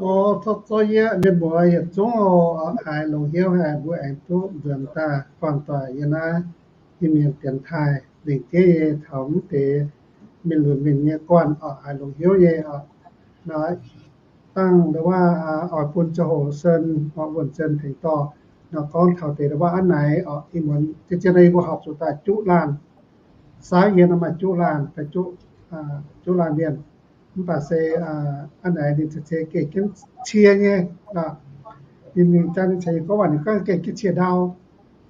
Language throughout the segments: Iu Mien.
O, tov zorqv yie mienh muoz yietc zungv oc, haiz longx hnyouv haic mbuo aengx duqv nzuonx daaih gorn-doic yiem naaiv Iu-Mienh dienx taaih lengc jeiv nyei taux mv deix mienh lunx mienh nyei gorn oc, haiz longx hnyouv nyei oc. Nor dangh ndau wuov oix bun ziangh hoc Sen, oix wuonh Sen tengx dorh nor gorngv taux deix ndau wuov a'naix oc. Ih muonz zien-zien nor yie mbuo horpc zuqc daaih juqv laanh, saauv yie nor maaih juqv laanh, juqv laanh mienh. Mv baac se a'naix ninh ceix geh jienv cie nyei. Ninh, ninh jaa ninh ceix gorngv waac ninh gorngv geh jienv cie ndau.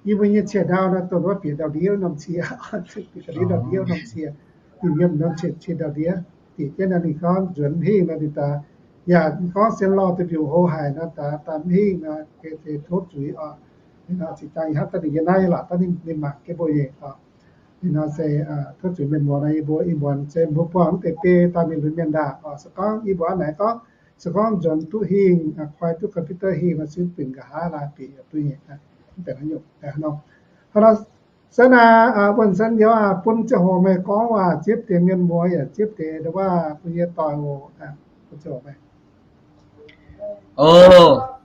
Yie mbuo nyei cie ndau nor dongh wuov bieqc ndau-ndiev norm cie, bieqc ndau-ndiev norm cie. Ninh yiem norm cie, cie ndau-ndiev. Bieqc jienv nor ninh gorngv nzuonx mv hingh nor ninh daaih, yaac gorngv sienx lorh deix mbiungc hlo haic nor daaih, daaih mv hingh nor, tov zuiz oc. Ninh nor zinh dangh ih hnangv daaih ninh yiem naaiv yie laatc daaih ninh mangc jienv mbuo nyei oc. Ninh nor se tov zuiz mienh muoz nor, yie mbuo ih muonz se mbuo buangh mv deix biei daaih mienh lunx mienh ndaangc oc. Se gorngv yie mbuo a'naix gorngv, se gorngv nzuonx duqv hingh, koi duqv computer hingh nor, sin bingx nqa'haav laaix bieqc yaac duqv nyei. Mv deix haaix nyungc nor, hnangv nor, Sen aac, wuonh Sen youz aac, bun ziangh hoc meih gorngv waac ziepv deix mienh muoz yaac ziepv deix ndau wuov bun yie doic oc. Bun ziangh hoc meih. O,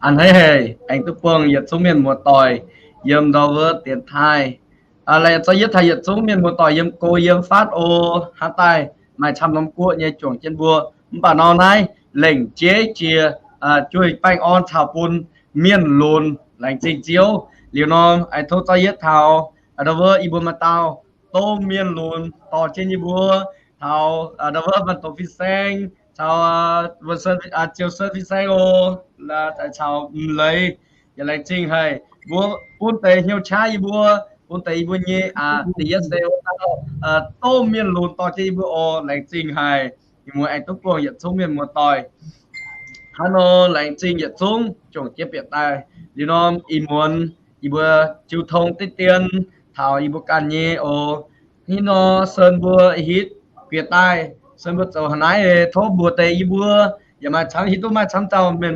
a'hneiv haic aengx duqv buangh yietc zungv mienh muoz doic yiem ndau wuov dienx taaih. Laengz zingh yie taux yietc zungv mienh muoz doic yiem go yiem fatv o, hnangv daaih maaih camv norm guoqv nyei juangc jienv mbuo. Mv baac nor naaiv lengc jeiv jiex juoih baengh orn caux bun mienh lunx. Laengz zingh Ziouv. Liuz nor aengx tov zorqv yietv taux ndau wuov yie mbuo maaih dauh domh mienh lunx dorh jienv yie mbuo taux ndau wuov Vanh Doz fin-saeng caux Ziou Sen fin-saeng o, caux m'leiz yaac laengz zingh haic. Mbuo bun deix hnyouv qaqv yie mbuo, bun deix yie mbuo nyei aqc da'yietv se wuov dauh domh mienh lunx dorh jienv yie mbuo oc. Laengz zingh haic. Mienh muoz aengx duqv buangh yietc zungv mienh muoz doic. Hnangv nor laengz zingh yietc zungv juangc jienv bieqc daaih. Liuz norm ih muonz yie mbuo jiu tong diqv dien taux yie mbuo ganh nyei oc. Hnangv nor Sen mbuo hitv bieqc daaih, Sen mbuo zoux haaix naaiv, tov mbuox deix yie mbuo yaac maaih camv, hiuv duqv maaih camv dauh mienh,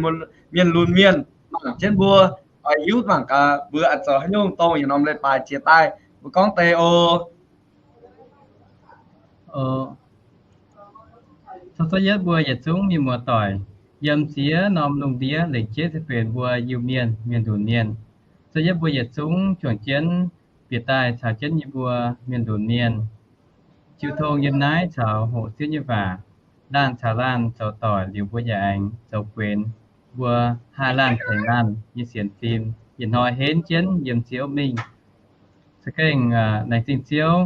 mienh lunx mienh mangc jienv mbuo, oix hiuv mangc gaax mbuo oix zoux haaix nyungc dongh yietc norm leiz-baaix jiex daaih mbuo gorngv deix oc. Tov zorqv yietv mbuo yietc zungv mienh muoz doic yiem ziex norm lungh ndiev lengc jeiv se benx mbuo Iu-Mienh, mienh lunx mienh. Zorqv yietv mbuo yietc zungv juangc jienv bieqc daaih caux jienv yie mbuo mienh lunx mienh. Jiu tong yiem naaiv caux hoqc Ziouv nyei waac, laanh caux laanh zoux doic liuz mbuo yaac aengx zoux buenx mbuo haih laanh tengx laanh nyei sienx fim yietc hnoi henv jienv yiem Ziouv mingh. Za'gengh laengz zingh Ziouv,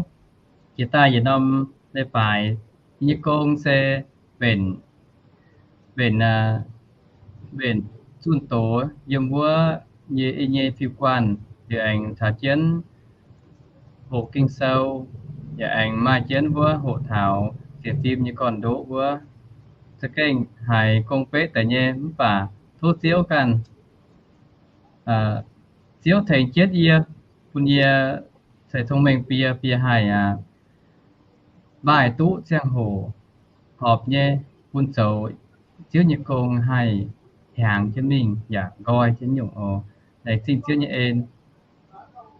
jiex daaih yietc norm leiz-baaix yie nyei gong se mbenc, mbenc, mbenc zunh doz yiem wuov nyei, nyei fiuv-guanh, liuz aengx caux jienv hoqc Ging-Sou, yaac aengx maaih jienv wuov hoqc taux sienx fim nyei gorn-ndoqv wuov. Za'gengh haiz gong beqv deix nyei mv baac tov Ziouv ganh, Ziouv tengx jienv yie, bun yie ceix cong-mengh bun yie, bun yie haih maaih duqv ziangh hoc horpc nyei bun zoux Ziouv nyei gong haih hiaangx jienv mingh yaac nqoi jienv nyungc oc. Laengz zingh Ziouv nyei en.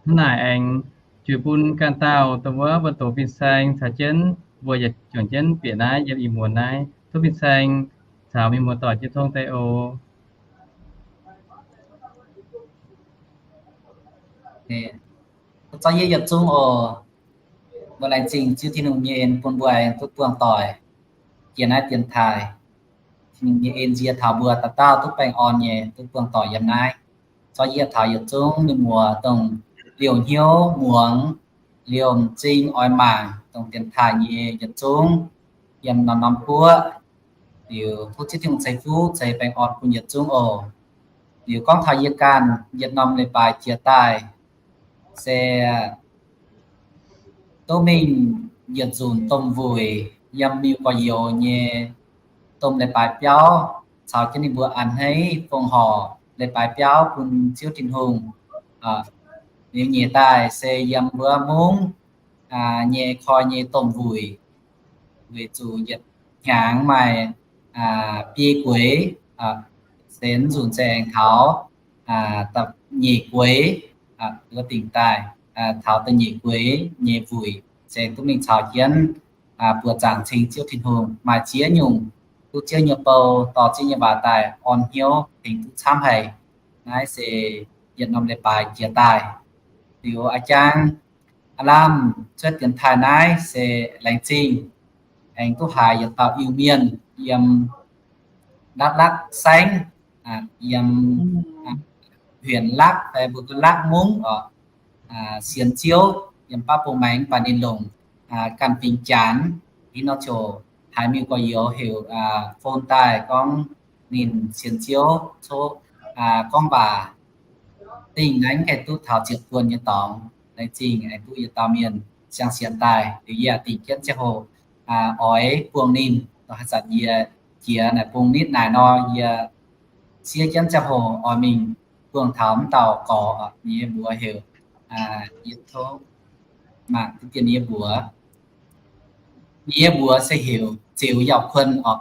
Hnangv naaic aengx juix bun ganh dauh dongh wuov Vanh Doz fin-saeng caux jienv mbuo yietc juangc jienv bieqc naaiv yiem ih muonz naaiv. Tov fin-saeng caux mienh muoz-doic jiu tong deix oc. Zorqv yietv yietc zungv oc. Mbuo laengz zingh Ziouv Tin-Hungh nyei en bun mbuo aengx duqv buangh doic jiex naaiv dienx taaih. Tin-Hungh nyei en nzie taux mbuo dauh dauh duqv baengh orn nyei duqv buangh doic yiem naaiv. Zorqv yietv taux yietc zungv mienh muoz dongh liouh hnyouv muangx, liouh m'zing oix mangc dongh dienx taaih nyei yietc zungv yiem norm-norm guoqv. Liuz tov Ziouv Tin-Hungh ceix fuqv ceix baengh orn bun yietc zungv oc. Liuz gorngv taux yie ganh yietc norm leiz-baaix jiex daaih se duqv mingh yietc nzunc domh wuic yiem miuc gorx-youz nyei domh leiz-baaix biauv, caux jienv ninh mbuo a'hneiv fongc horc leiz-baaix biauv bun Ziouv Tin-Hungh. Liuz nyeic daaih se yiem wuov mungv nyei koi nyei domh wuic, weic zuqc yietc hnyangx maaih biei gueix, se nzunc se aengx taux nyeic gueix, wuov dingc daaih taux da'nyeic gueix nyei wuic se duqv mingh caux jienv buoz-zaangc ceng Ziouv Tin-Hungh. Maaih ziex nyungc duqv Ziouv nyei bou, dorh Ziouv nyei waac daaih orn hnyouv, tengx duqv camv haic. Naaiv se yietc norm leiz-baaix jiex daaih. Liuz a'jang aav lamh cuotv dienx taaih naaiv se laengz zingh aengx duqv haiz yietc dauh Iu-Mienh yiem Dak Lak saengv, yiem huyện Lắk fai mbuo gorngv Lắk Mungv oc, sienx Ziouv, yiem baav bung maengx baac ninh longc ganh fingx Janx, ih nor ziouc haiz mingh gorx-youz heuc phone daaih gorngv ninh sienx Ziouv, gorngv waac dingh naaiv gaengh duqv taux ziepc buonc nyei dorngx. Laengz zingh aengx duqv yietc dauh mienh siang-sienx daaih. Liuz yie dingc jienv ziangh hoc oix buangh ninh, haaix zanc yie jiex naaic bung nitv naaic nor, yie siev jienv ziangh hoc oix mingh buangh taux m'dauh gorx, ninh nyei mbuox heuc, yie tov mangc duqv dien ninh nyei mbuox. Ninh nyei mbuox se heuc Ziux Yauh Kuon oc.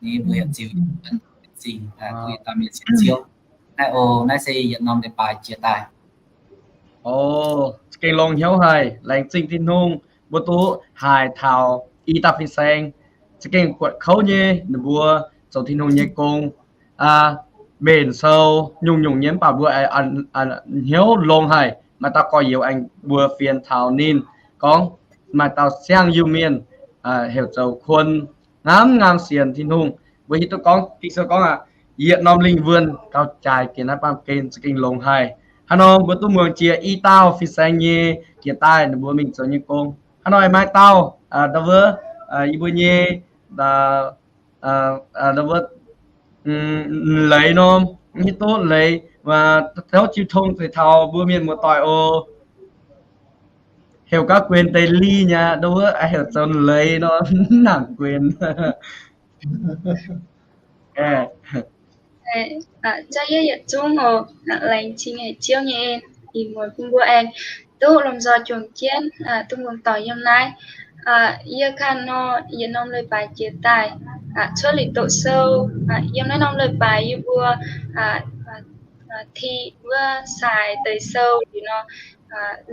Ninh nyei mbuox heuc Ziux Yauh Kuon. Zingh duqv yietc dauh mienh sienx Ziouv. Naaiv oc, naaiv se yietc norm leiz-baaix jiex daaih. Oc, gengh longx hnyouv haic. Laengz zingh Tin-Hungh mbuo duqv haiz taux i dauh fin-saeng za'gengh buatc kouv nyei, ninh mbuo zoux Tin-Hungh nyei gong mbenc sou nyungc-nyungc nyei, mv baac mbuo hnyouv longx haic. Maaih dauh gorx-youz aengx mbuox fienx taux ninh gorngv maaih dauh siang-Iu-Mienh heuc zoux Kuon, ngaam-ngaam sienx Tin-Hungh. Mbuo hiuv duqv gorngv Ging-Sou gorngv aqv, yietc norm lingh wuonh gauh jaaix jiex naaiv baamh gen, za'gengh longx haic. Hnangv nor mbuo duqv muangx jiex i dauh fin-saeng nyei jiex daaih ninh mbuo mingh zoux nyei gong. Hnangv nor maaih dauh, ndau wuov, yie mbuo nyei, ndau wuov, leiz norm, hiuv duqv leiz, tov jiu tong deix taux mbuo mienh muoz-doic oc. Heuc gauh guenx deix lih nyei, ndau wuov heuc zoux leiz nor, nangc guenx. Zauv yie yietc zungv oc, laengz zingh haic Ziouv nyei en, ih muonz bun mbuo aengx duqv lomh nzoih juangc jienv duqv muangx doic yiem naaiv. Yie ganh nor, yietc norm leiz-baaix jiex daaih cuotv liuz doqc sou. Yiem naaiv norm leiz-baaix yie mbuo ti wuov saai deix sou liuz nor,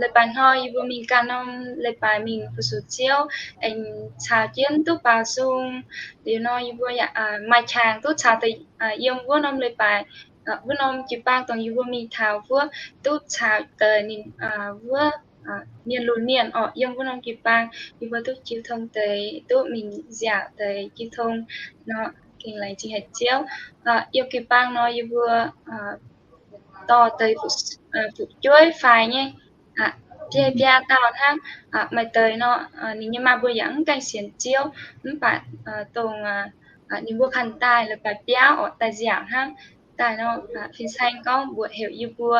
leiz-baaix hnoi yie mbuo mingh ganh norm leiz-baaix mingh fu-sux Ziouv, aengx caux jienv duqv baaux nzung. Liuz nor yie mbuo yaac maaih qangx duqv caux deix yiem wuov norm leiz-baaix, wuov norm jiu-baang dongh yie mbuo mingh taux wuov, duqv caux deix ninh wuov mienh lunx mienh oc. Yiem wuov norm jiu-baang yie mbuo duqv jiu tong deix, duqv mingh nziaauc deix jiu tong nor, gengh laengz zingh haic Ziouv. Yiem jiu-baang nor yie mbuo dorh deix fu'jueiv faix nyei, biaa biaa dauh hnangv. Maaih deix nor, ninh nyei maa mbuo yaac mv gaengh sienx Ziouv, mv baac dongh ninh mbuo kanh daaih leiz-baaix biauv oc, daaih nziaauc hnangv. Daaih nor, fin-saeng gorngv mbuox heuc yie mbuo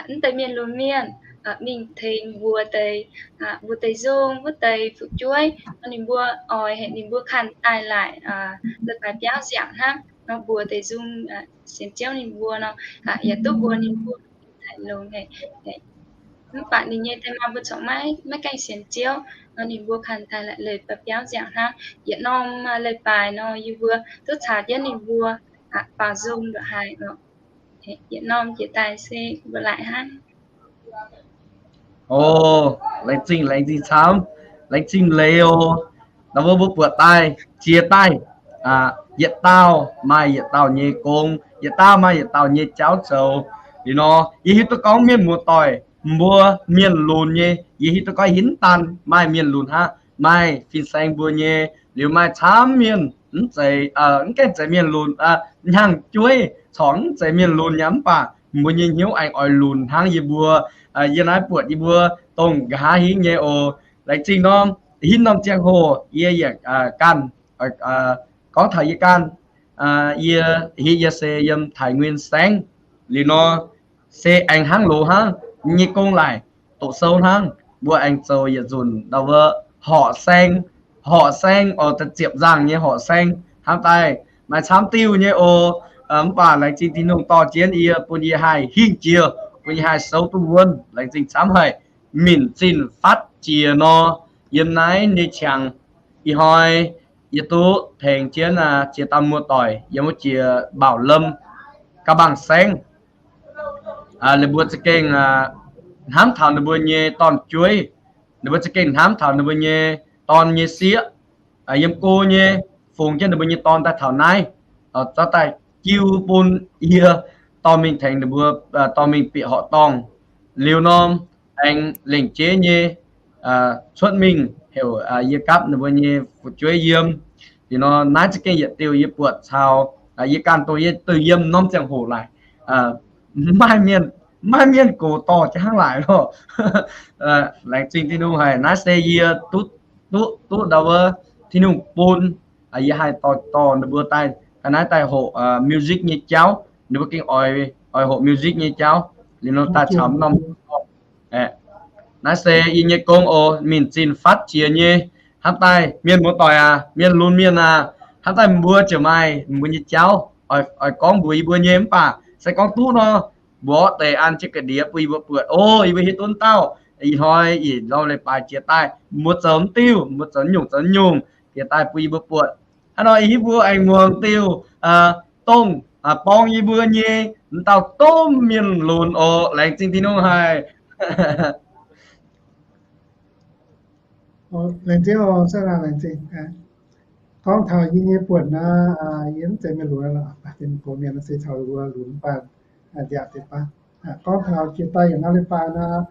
mv deix mienh lunx mienh mingh tengx mbuox deix, mbuox deix nzung, wuov deix fu'jueiv nor, ninh mbuo oix heuc ninh mbuo kanh daaih laaic leiz-baaix biauv nziaauc hnangv nor, mbuox deix nzung sienx Ziouv ninh mbuo nor, yaac duqv mbuox ninh mbuo taux longx. Mv baac ninh nyei deix maa mbuo corc maiv gaengh sienx Ziouv nor, ninh mbuo kanh daaih laaic leiz-baaix biauv nziaauc hnangv. Yietc norm leiz-baaix nor yie mbuo duqv caux jienv ninh mbuo baaux nzung ndongc haaix oc. Yietc norm jiex daaih se mbuo laaic hnangv. O, laengz zingh, laengz zingh camv, laengz zingh leiz oc. Ndau wuov mbuo buatc daaih, jiex daaih, yietc dauh maaih yietc dauh nyei gong, yietc dauh maaih yietc dauh nyei jauv zoux. Liuz nor, yie hiuv duqv gorngv mienh muoz-doic, mbuo mienh lunx nyei, yie hiuv duqv gorngv hinv daan maaih mienh lunx hnangv, maaih fin-saeng mbuo nyei, liuz maaih camv mienh mv zeiz, mv gaengh zeiz mienh lunx, hnyangx-jueiv corc mv zeiz mienh lunx nyei, mv baac mbuo nyei hnyouv aengx oix lunx hnangv yie mbuo. Yie naaiv buatc yie mbuo dongh nqa'haav hingv nyei oc. Laengz zingh norm, hinv norm ziangh hoc yie yaac ganh gorngv taux yie ganh, yie, yie se yiem Taiv Nguyen saengv. Liuz nor, se aengx hnangv loz hnangv, nyei gong laaic doqc sou hnangv, mbuo aengx zoux yietc nzunc ndau wuov horqc saeng, horqc saeng oc, ziepc nzaangc nyei horqc saeng hnangv daaih, maaih camv diuh nyei oc. Mv baac laengz zingh Tin-Hungh dorh jienv yie, bun yie haih hingh jiex, bun yie haih souv duqv wuonv. Laengz zingh camv haic. Minc zinh fatv jiex nor, yiem naaiv nyei qangx, ih hnoi yie duqv tengx jienv jiex dauh muoz-doic yiem wuov jiex Mbaaux Lom, Ga'mbang Saengv. Ninh mbuo za'gengh hnamv taux ninh mbuo nyei dorn-jueiv. Ninh mbuo za'gengh hnamv taux ninh mbuo nyei dorn nyei sieqv, yiem go nyei. fungx jienv ninh mbuo nyei dorn daaih taux naaiv, zorqv daaih jiu bun yie dorh mingh tengx ninh mbuo, dorh mingh bieqc horqc dorngh. Liuz norm aengx lengc jeiv nyei cuotv mingh heuc yie gapv ninh mbuo nyei fu'jueiv yiem. Liuz nor naaiv za'gengh yietc diuh yie buatc caux yie ganh dongh yie duqv yiem norm ziangh hoc laaix, maaih mienh, maaih mienh gox dorh jangv laaix lorqc. Laengz zingh Tin-Hungh haic, naaiv se yie duqv, duqv, duqv ndau wuov Tin-Hungh bun yie haih dorh, dorh ninh mbuo daaih, ga'naaiv daaih hoqc music nyei jauv. Ninh mbuo gengh oix, oix hoqc music nyei jauv. Liuz nor daaih caux norm, naaiv se yie nyei gong oc. Mingh zinh fatv jiex nyei, hnangv daaih mienh muoz-doic aac, mienh lunx mienh aac, hnangv daaih mbuo ziouc maaih mbuo nyei jauv oix gorngv mbuox yie mbuo nyei. Mv baac se gorngv duqv nor, mbuox deix an jienv ga'ndiev bun yie mbuo buatc, o, yie mbuo hiuv duqv dauh, ih hnoi ih ndorm leiz-baaix jiex daaih mbuo zoux mv diuh, mbuo zoux nyungc zoux nyungc jiex daaih bun yie mbuo buatc. Hnangv nor yie mbuo aengx muangx diuh dongh borng yie mbuo nyei m'dauh domh mienh lunx oc. Laengz zingh Tin-Hungh haic. Laengz zingh oc, laengz zingh. Gorngv taux yie nyei buonc naaiv, yie mv zeiz mienh lunx lorqc, dingc gox mienh se caux wuov lunx baan, nziaauc deix baav. Gorngv taux jiex daaih yaac naaiv leiz-baaix naaiv,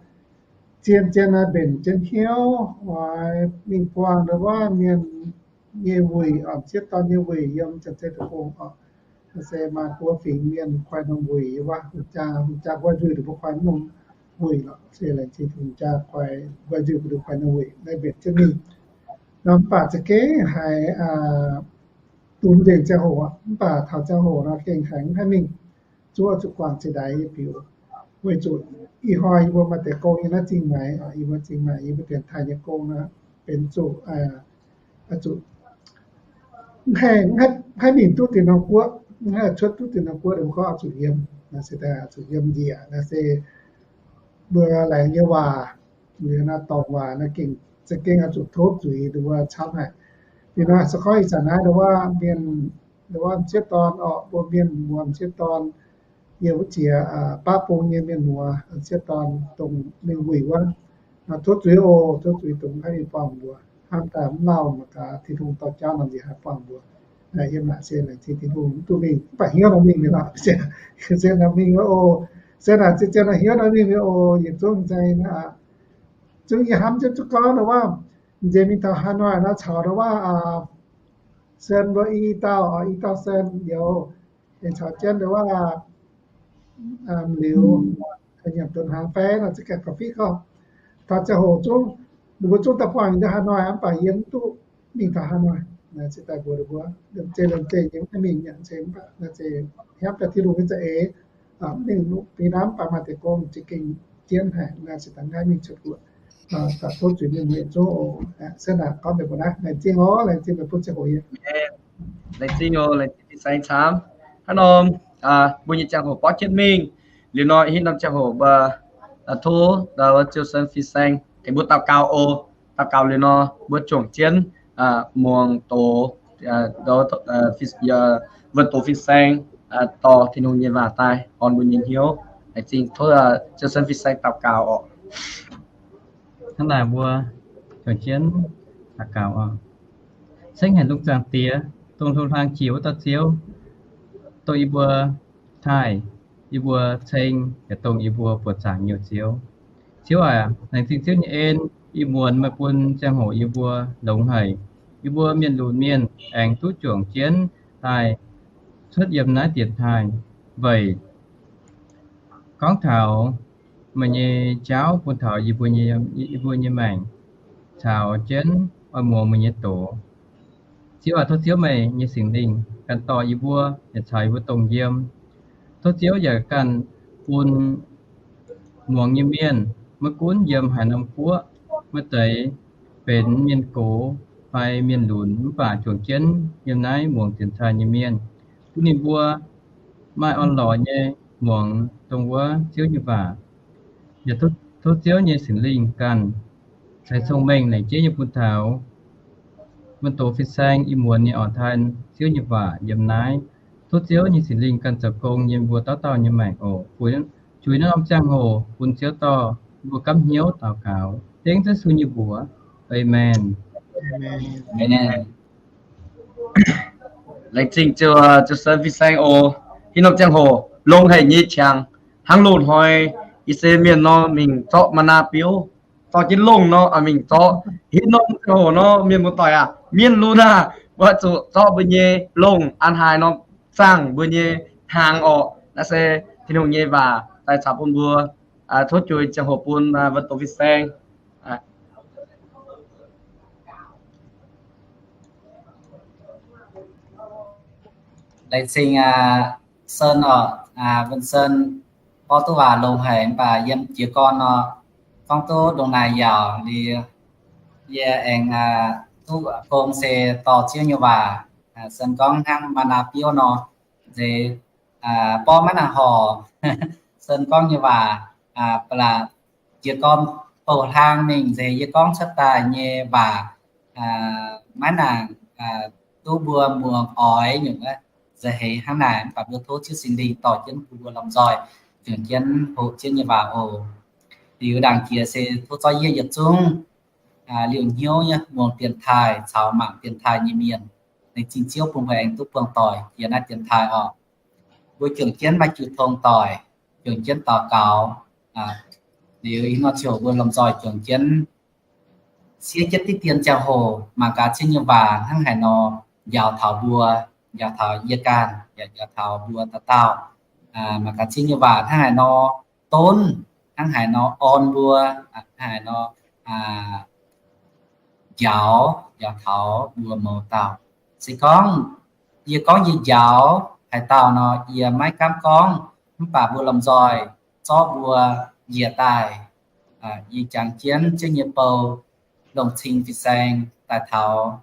zien-zien naaiv mbenc jienv hnyouv oix mingh buangh ndau wuov mienh nyei wuic, m'sieqv dorn nyei wuic yiem Janx-Zei Deic-Bung oc. Se maaih buo fingx mienh koi norm wuic yiem wuov, hungh jaa, hungh jaa nqoi nzuih ninh mbuo koi norm wuic lorqc. Se laengz zingh hungh jaa koi nqoi nzuih bun ninh koi norm wuic naaiv mbenc jienv mingh. Nor mv baac za'gengh haiz dunx nzengc ziangh hoc, mv baac taux ziangh hoc nor gengh haiz mv haih mingh. Zuov zuqc guangc ziex ndaix yie biux, weic zuqc ih hnoi yie mbuo maaih deix gong yiem naaiv Zingh Maix, yie mbuo Zingh Maix yie mbuo dienx taaih nyei gong nor, benx zuqc, zuqc mv haih mingh duqv dinh norm guoqv, mv haih cuotv duqv dinh norm guoqv, ninh mbuo gorngv oix zuqc yiem, naaiv se daaih zuqc yiem njiec, naaiv se mbuo laengz nyei waac, liuz naaiv dorngc waac naaiv gengh za'gengh oix zuqc tov zuiz ninh mbuo camv haic. Liuz nor se gorngv ih zanc naaiv ndau wuov mienh, ndau wuov m'sieqv dorn orqc, mbuo mienh muoz m'sieqv dorn yiem wuov jiex baav bung nyei mienh muoz m'sieqv dorn dongh mingh wuic wuov, tov zuiz oc, tov zuiz dongh mv haih mingh buangh mbuox, hnamv daaih mv lauh mangc gaax Tin-Hungh dorh jauv nor nziex haih buangh mbuox. Yiem naaic se laengz zingh Tin-Hungh mv duqv mingh, mv baac hnyouv nor mingh mi'aqv lorqc. Se nor mingh oc, se naaic zien-zien nor hnyouv nor mingh mi'aqv oc, yietc zungv nzengc aqv. Zungv yie hnamv jienv zuqc gorngv ndau wuov, nziex mingh taux Hà Nội nor caux ndau wuov Sen mbuo i dauh, i dauh Sen youz, aengx caux jienv ndau wuov liuz, nyanc donx hnaangx fai nor za'gengh ga'fitv gorngv, taux ziangh hoc zungv, ninh mbuo zungv daaih buangh yie ndau Hà Nội, mv baac yie mv duqv mingh taux Hà Nội. Naaiv se daaih mbuox ninh mbuo, liemh zeih liemh zeih yie mv haih mingh nyanc se mv baac naaiv se hnyouv daaih Tin-Hungh nyei za'eix, mv mingh fih hnamv baac maaih deix gong za'gengh jienv haic, naaiv se daaih mv haih mingh cuotv guoqv. Tov zuiz mienh muoz yietc zungv oc. Se naaic gorngv meih mbuo naaiv, laengz zingh oc, laengz zingh meih bun ziangh hoc yie. Laengz zingh oc, laengz zingh fin-saeng camv. Hnangv nor, mbuo nyei ziangh hoc borqv jienv mingh. Liuz nor, hitv norm ziangh hoc mbuo tov Ziouv Sen fin-saeng tengx mbuo daux gaux oc. Daux gaux liuz nor, mbuo juangc jienv muangx doz, wuonh doz fin-saeng dorh Tin-Hungh nyei waac daaih orn mbuo nyei hnyouv. Laengz zingh, tov Ziouv Sen fin-saeng daux gaux oc. Hnangv naaic mbuo juangc jienv daux gaux oc. Cengx haic lungh zaangc Diex, dongh hlo hlang jiex wuov dauh Ziouv, dongh yie mbuo taaih, yie mbuo ceng, yaac dongh yie mbuo buoqc zaangc nyei Ziouv. Ziouv aac, laengz zingh Ziouv nyei en, ih muonz meih bun ziangh hoc yie mbuo longx haic. Yie mbuo mienh lunx mienh aengx duqv juangc jienv daaih cuotv yiem naaiv dienx taaih weic gorngv taux meih nyei jauv bun taux yie mbuo nyei, yie mbuo nyei maengc, caux jienv oix muangx meih nyei doz. Ziouv aac, tov Ziouv meih nyei Singx Lingh ganh dorh yie mbuo, yaac caux yie mbuo dongh yiem. Tov Ziouv yaac ganh bun muangx nyei mienh, maiv gunv yiem haaix norm guoqv, maaih deix benx mienh gox fai mienh lunx mv baac juangc jienv yiem naaiv muangx dienx taaih nyei mienh, bun ninh mbuo maaih orn-lorqc nyei muangx dongh wuov Ziouv nyei waac. Yaac tov Ziouv nyei Singx Lingh ganh ceix cong-mengh laengz jienv yie bun taux wuonh doz fin-saeng ih muonz nyei oix taaih Ziouv nyei waac yiem naaiv. Tov Ziouv nyei Singx Lingh ganh zoux gong yiem mbuo dauh dauh nyei maengc oc. Fuix juix naaiv norm ziangh hoc bun Ziouv dorh mbuo gapv hnyouv daux gaux dengv Yesu nyei mbuox. Aamen. Laengz zingh ziouc, ziouc sen fin-saeng oc. Hitv norm ziangh hoc longx haic nyei qangx, hnangv loz-hnoi i se mienh nor mingh zorqv maa^naa biouv, zorqv jienv longh nor mingh zorqv. Hitv norm ziangh hoc nor mienh muoz-doic aac, mienv lunx aac, mbuo zuqc zorqv mbuo nyei longh an haaix nor zaangh mbuo nyei hnaangx orqc. Naaiv se Tin-Hungh nyei waac daaih caux bun mbuo. Tov juix ziangh hoc bun Wen Doz fin-saeng. Laengz zingh Sen oc, Wen Sen, gorngv duqv waac longx haic mv baac yiem jiez gorn nor, gorngv duqv ndongc naaic yaauc liuz, yie aengx duqv gong se dorh Ziouv nyei waac. Sen gorngv hnangv maa^naa biouv nor, nzeix borqv maiv nangc horc. Sen gorngv nyei waac ba'laqc jiez gorn bouh hlang mingh nzeix yie gorngv cuotv daaih nyei waac maiv nangc duqv mbuo muangx oix nyungc, nza'heix hnangv naaic. Mv baac mbuo tov Ziouv Singx Lingh dorh jienv bun mbuo lomh nzoih juangc jienv hoqc Ziouv nyei waac oc. Liuz ndaangc jiex se tov zorqv yie yietc zungv liouh hnyouv nyei muangx dienx taaih caux mangc dienx taaih nyei mienh. Laengz zingh Ziouv bun mbuo aengx duqv buangh doic jiex naaiv dienx taaih oc. Mbuo juangc jienv maaih jiu tong doic, juangc jienv daux gaux. Liuz ih hnoi ziouc mbuo lomh nzoih juangc jienv siev jienv diqv dien ziangh hoc mangc gaax Ziouv nyei waac hnangv haaix nor njaaux taux mbuo, njaaux taux yie ganh, yaac njaaux taux mbuo dauh dauh. Mangc gaax Ziouv nyei waac hnangv haaix nor donv, hnangv haaix nor orn mbuo, hnangv haaix nor njaaux, njaaux taux mbuo mouz dauh. Se gorngv yie gorngv yie njaaux haaix dauh nor, yie maiv gaamv gorngv, mv baac mbuo lomh nzoih zorqv mbuo njiec daaih. Yie jangx jienv Ziouv nyei bou, longc cing fin-saeng daaih taux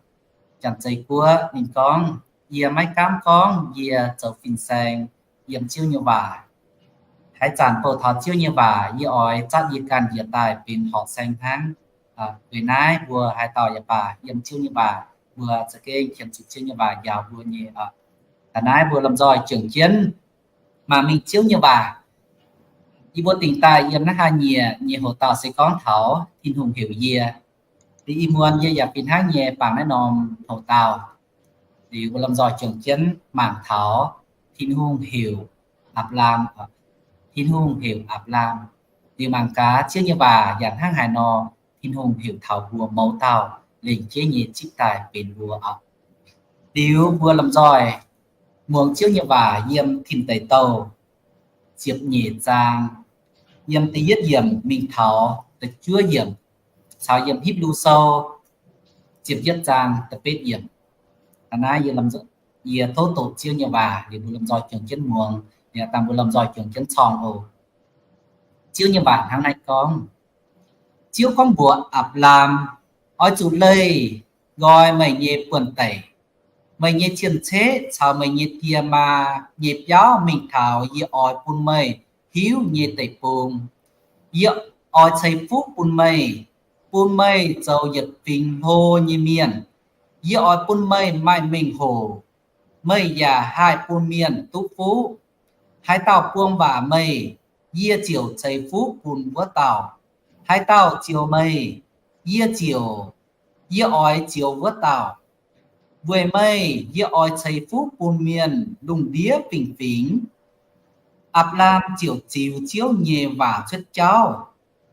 Janx-Zei Guoqv. Ninh gorngv, yie maiv gaamv gorngv yie zoux fin-saeng yiem Ziouv nyei waac. Haaix zanc bouh taux Ziouv nyei waac, yie oix zatv yie ganh njiec daaih benx horqc saeng hnangv. Weic naaiv mbuo haaix dauh yaac baac yiem Ziouv nyei waac, mbuo za'gengh qiemx zuqc Ziouv nyei waac njaaux mbuo nyei. Da'naaiv mbuo lomh nzoih juangc jienv mangc mingh Ziouv nyei waac. Yie mbuo dingc daaih yiem naaiv hnangv nyieqc nyei hoc dauh se gorngv taux Tin-Hungh heuc yie. Liuz ih muonz yie yaac fih hnangv nyei bangc naaiv norm hoc dauh. Liuz mbuo lomh nzoih juangc jienv mangc taux Tin-Hungh heuc Apc^laam, Tin-Hungh heuc Apc^laam. Liuz mangc gaax Ziouv nyei waac yaac hnangv haaix nor, Tin-Hungh heuc taux mbuo mouz dauh lengc jeiv nyei zipv daaih benx mbuo oc. Liuz mbuo lomh nzoih muangx Ziouv nyei waac yiem Tin Deic Douh ziepc nyeic zaang, yiem da'yietv yiemc mingh taux da'juov yiemc, caux yiem Hipv^lu Sou ziepc yietv zaang da'betv yiemc. Aa, naaiv yie tov doqc Ziouv nyei waac, liuz mbuo lomh nzoih juangc jienv muangx, liuz dangh mbuo lomh nzoih juangc jienv corng oc. Ziouv nyei waac hnangv naaiv gorngv, Ziouv gorngv mbuox Apc^laam, Oix zuqc leih nqoi meih nyei buonv-deic, meih nyei cien-ceqv caux meih nyei die maa nyei biauv mingh taux yie oix bun meih hiuv nyei deic-bung. Yie oix ceix fuqv bun meih, bun meih zoux yietc fingx hlo nyei mienh. Yie oix bun meih maaih mengh hoc, meih yaac haih bun mienh duqv fuqv. Haaix dauh buang waac meih, yie ziouc ceix fuqv bun wuov dauh. Haaix dauh zioux meih, yie ziouc, yie oix zioux wuov dauh. Weic meih yie oix ceix fuqv bun mienh lungh ndiev fingx-fingx. Apc^laam ziouc ziux Ziouv nyei waac cuotv jauv.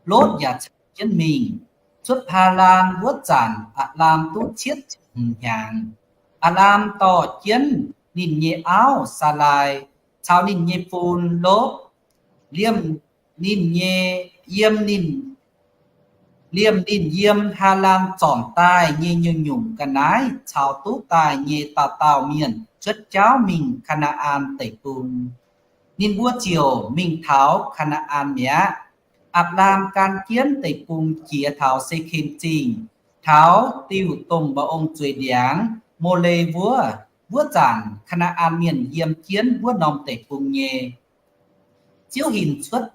Lotv yaac caux jienv mingh. Cuotv Haa^lan wuov zanc, Apc^laam duqv cietv ziepc hmz hnyangx. Apc^laam dorh jienv ninh nyei auv, Saalaai, caux ninh nyei fun, Lotv, liemh ninh nyei, yiem ninh, liemh ninh yiem Haa^lan zornc daaih nyei nyungc-nyungc ga'naaiv caux duqv daaih nyei dauh dauh mienh cuotv jauv mingh Kaa^naa^an Deic-Bung. Ninh mbuo ziouc mingh taux Kaa^naa^an mi'aqv. Apc^laam gan jienv deic-bung jiex taux Sekem Zingh, taux diuh domh mba'ong zueiz ndiangx, Mole wuov. Wuov zanc Kaa^naa^an Mienh yiem jienv wuov norm deic-bung nyei. Ziouv hinc cuotv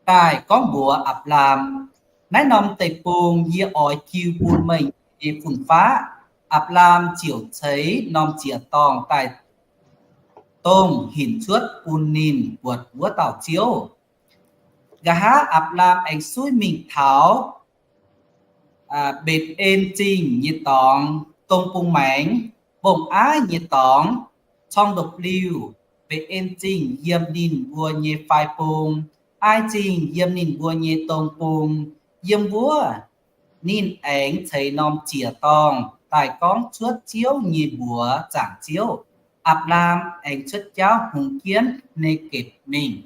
daaih gorngv mbuox Apc^laam, Naaiv norm deic-bung yie oix jiu bun meih nyei fun-faqv. Apc^laam ziouc ceix norm ziec-dorngh daaih, dongh hinc cuotv bun ninh buatc wuov dauh Ziouv. Nqa'haav Apc^laam aengx suiv mingh taux Mbetc^en Zingh nyei dorngx, dong bung maengx, mbong-aiv nyei dorngx, corng ndopv-liuh, benx en zingh yiem ninh mbuo nyei fai bung, ai zingh yiem ninh mbuo nyei dong bung. Yiem wuov ninh aengx ceix norm ziec-dorngh daaih gorngv cuotv Ziouv nyei mbuox zaangc Ziouv, Apc^laam aengx cuotv jauv hngongx jienv Ne^gepc mingh.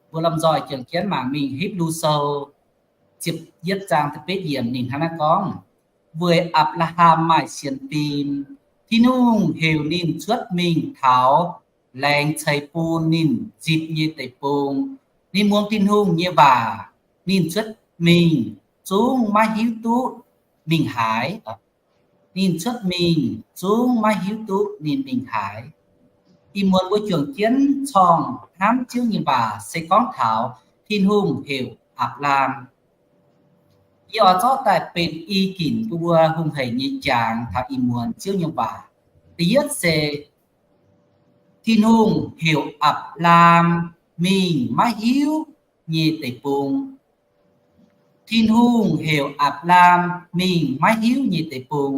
Mbuo lomh nzoih juangc jienv mangc mingh Hipv^lu Sou ziepc yietv zaang da'betv yiemc ninh hnangv naaiv gorngv, weic Apc^laa^ham maaih sienx fim, Tin-Hungh heuc ninh cuotv mingh taux laengz ceix bun ninh nzipc nyei deic-bung. Ninh muangx Tin-Hungh nyei waac, ninh cuotv mingh zungv maiv hiuv duqv mingh haaix. Ninh cuotv mingh zungv maiv hiuv duqv ninh mingh haaix. Ih muonz mbuo juangc jienv corng hnamv Ziouv nyei waac se gorngv taux Tin-Hungh heuc Apc^laam. Yie oix zorqv daaih benx i ginc bun mbuo hungh hec nyei jangx taux ih muonz Ziouv nyei waac. Da'yietv se Tin-Hungh heuc Apc^laam mingh maiv hiuv nyei deic-bung. Tin-Hungh heuc Apc^laam mingh maiv hiuv nyei deic-bung.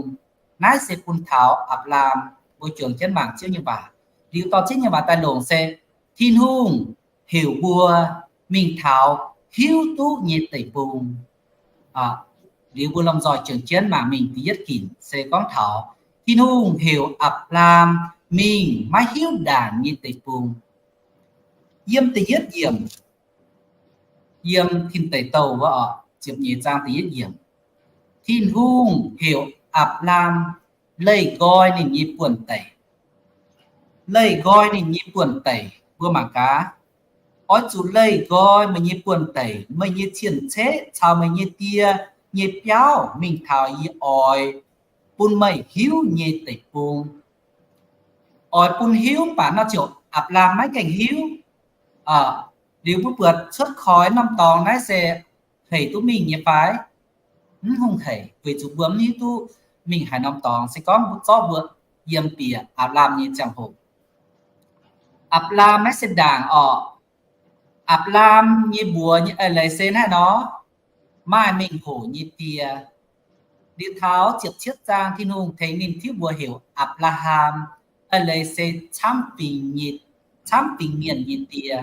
Naaiv se bun taux Apc^laam, mbuo juangc jienv mangc Ziouv nyei waac. Liuz dorh Ziouv nyei waac daaih longc se Tin-Hungh heuc mbuo mingh taux hiuv duqv nyei deic-bung. Liuz mbuo lomh nzoih juangc jienv mangc mingh da'yietv ginc se gorngv taux Tin-Hungh heuc Apc^laam mingh maiv hiuv ndaangc nyei deic-bung. Yiem da'yietv yiemc, yiem Tin Deic Douh wuov, ziepc nyeic zaang da'yietv yiemc, Tin-Hungh heuc Apc^laam leih nqoi ninh nyei buonv-deic. Leih nqoi ninh nyei buonv-deic, mbuo mangc gaax. Oix zuqc leih nqoi meih nyei buonv-deic, meih nyei cien-ceqv caux meih nyei die nyei biauv mingh taux yie oix bun meih hiuv nyei deic-bung. Oix bun hiuv mv baac nor ziouc Apc^laam maiv gaengh hiuv. Liuz mbuo buatc cuotv koix norm dorngx naaiv se hec duqv mingh nyei fai? Mv hungh hec, weic zuqc mbuo mv hiuv duqv mingh haaix norm dorngx. Se gorngv mbuo zorqv mbuo yiem bieqc Apc^laam nyei ziangh hoc, Apc^laam maiv se ndaangc orqc. Apc^laam nyei mbuox nyei eix leiz se naaiv nor, maaih mengh hoc nyei die. Liuz taux ziepc cietv zaang Tin-Hungh tengx ninh tiuv mbuox heuc Apc^laa^ham, eix leiz se camv fingx mienh nyei die.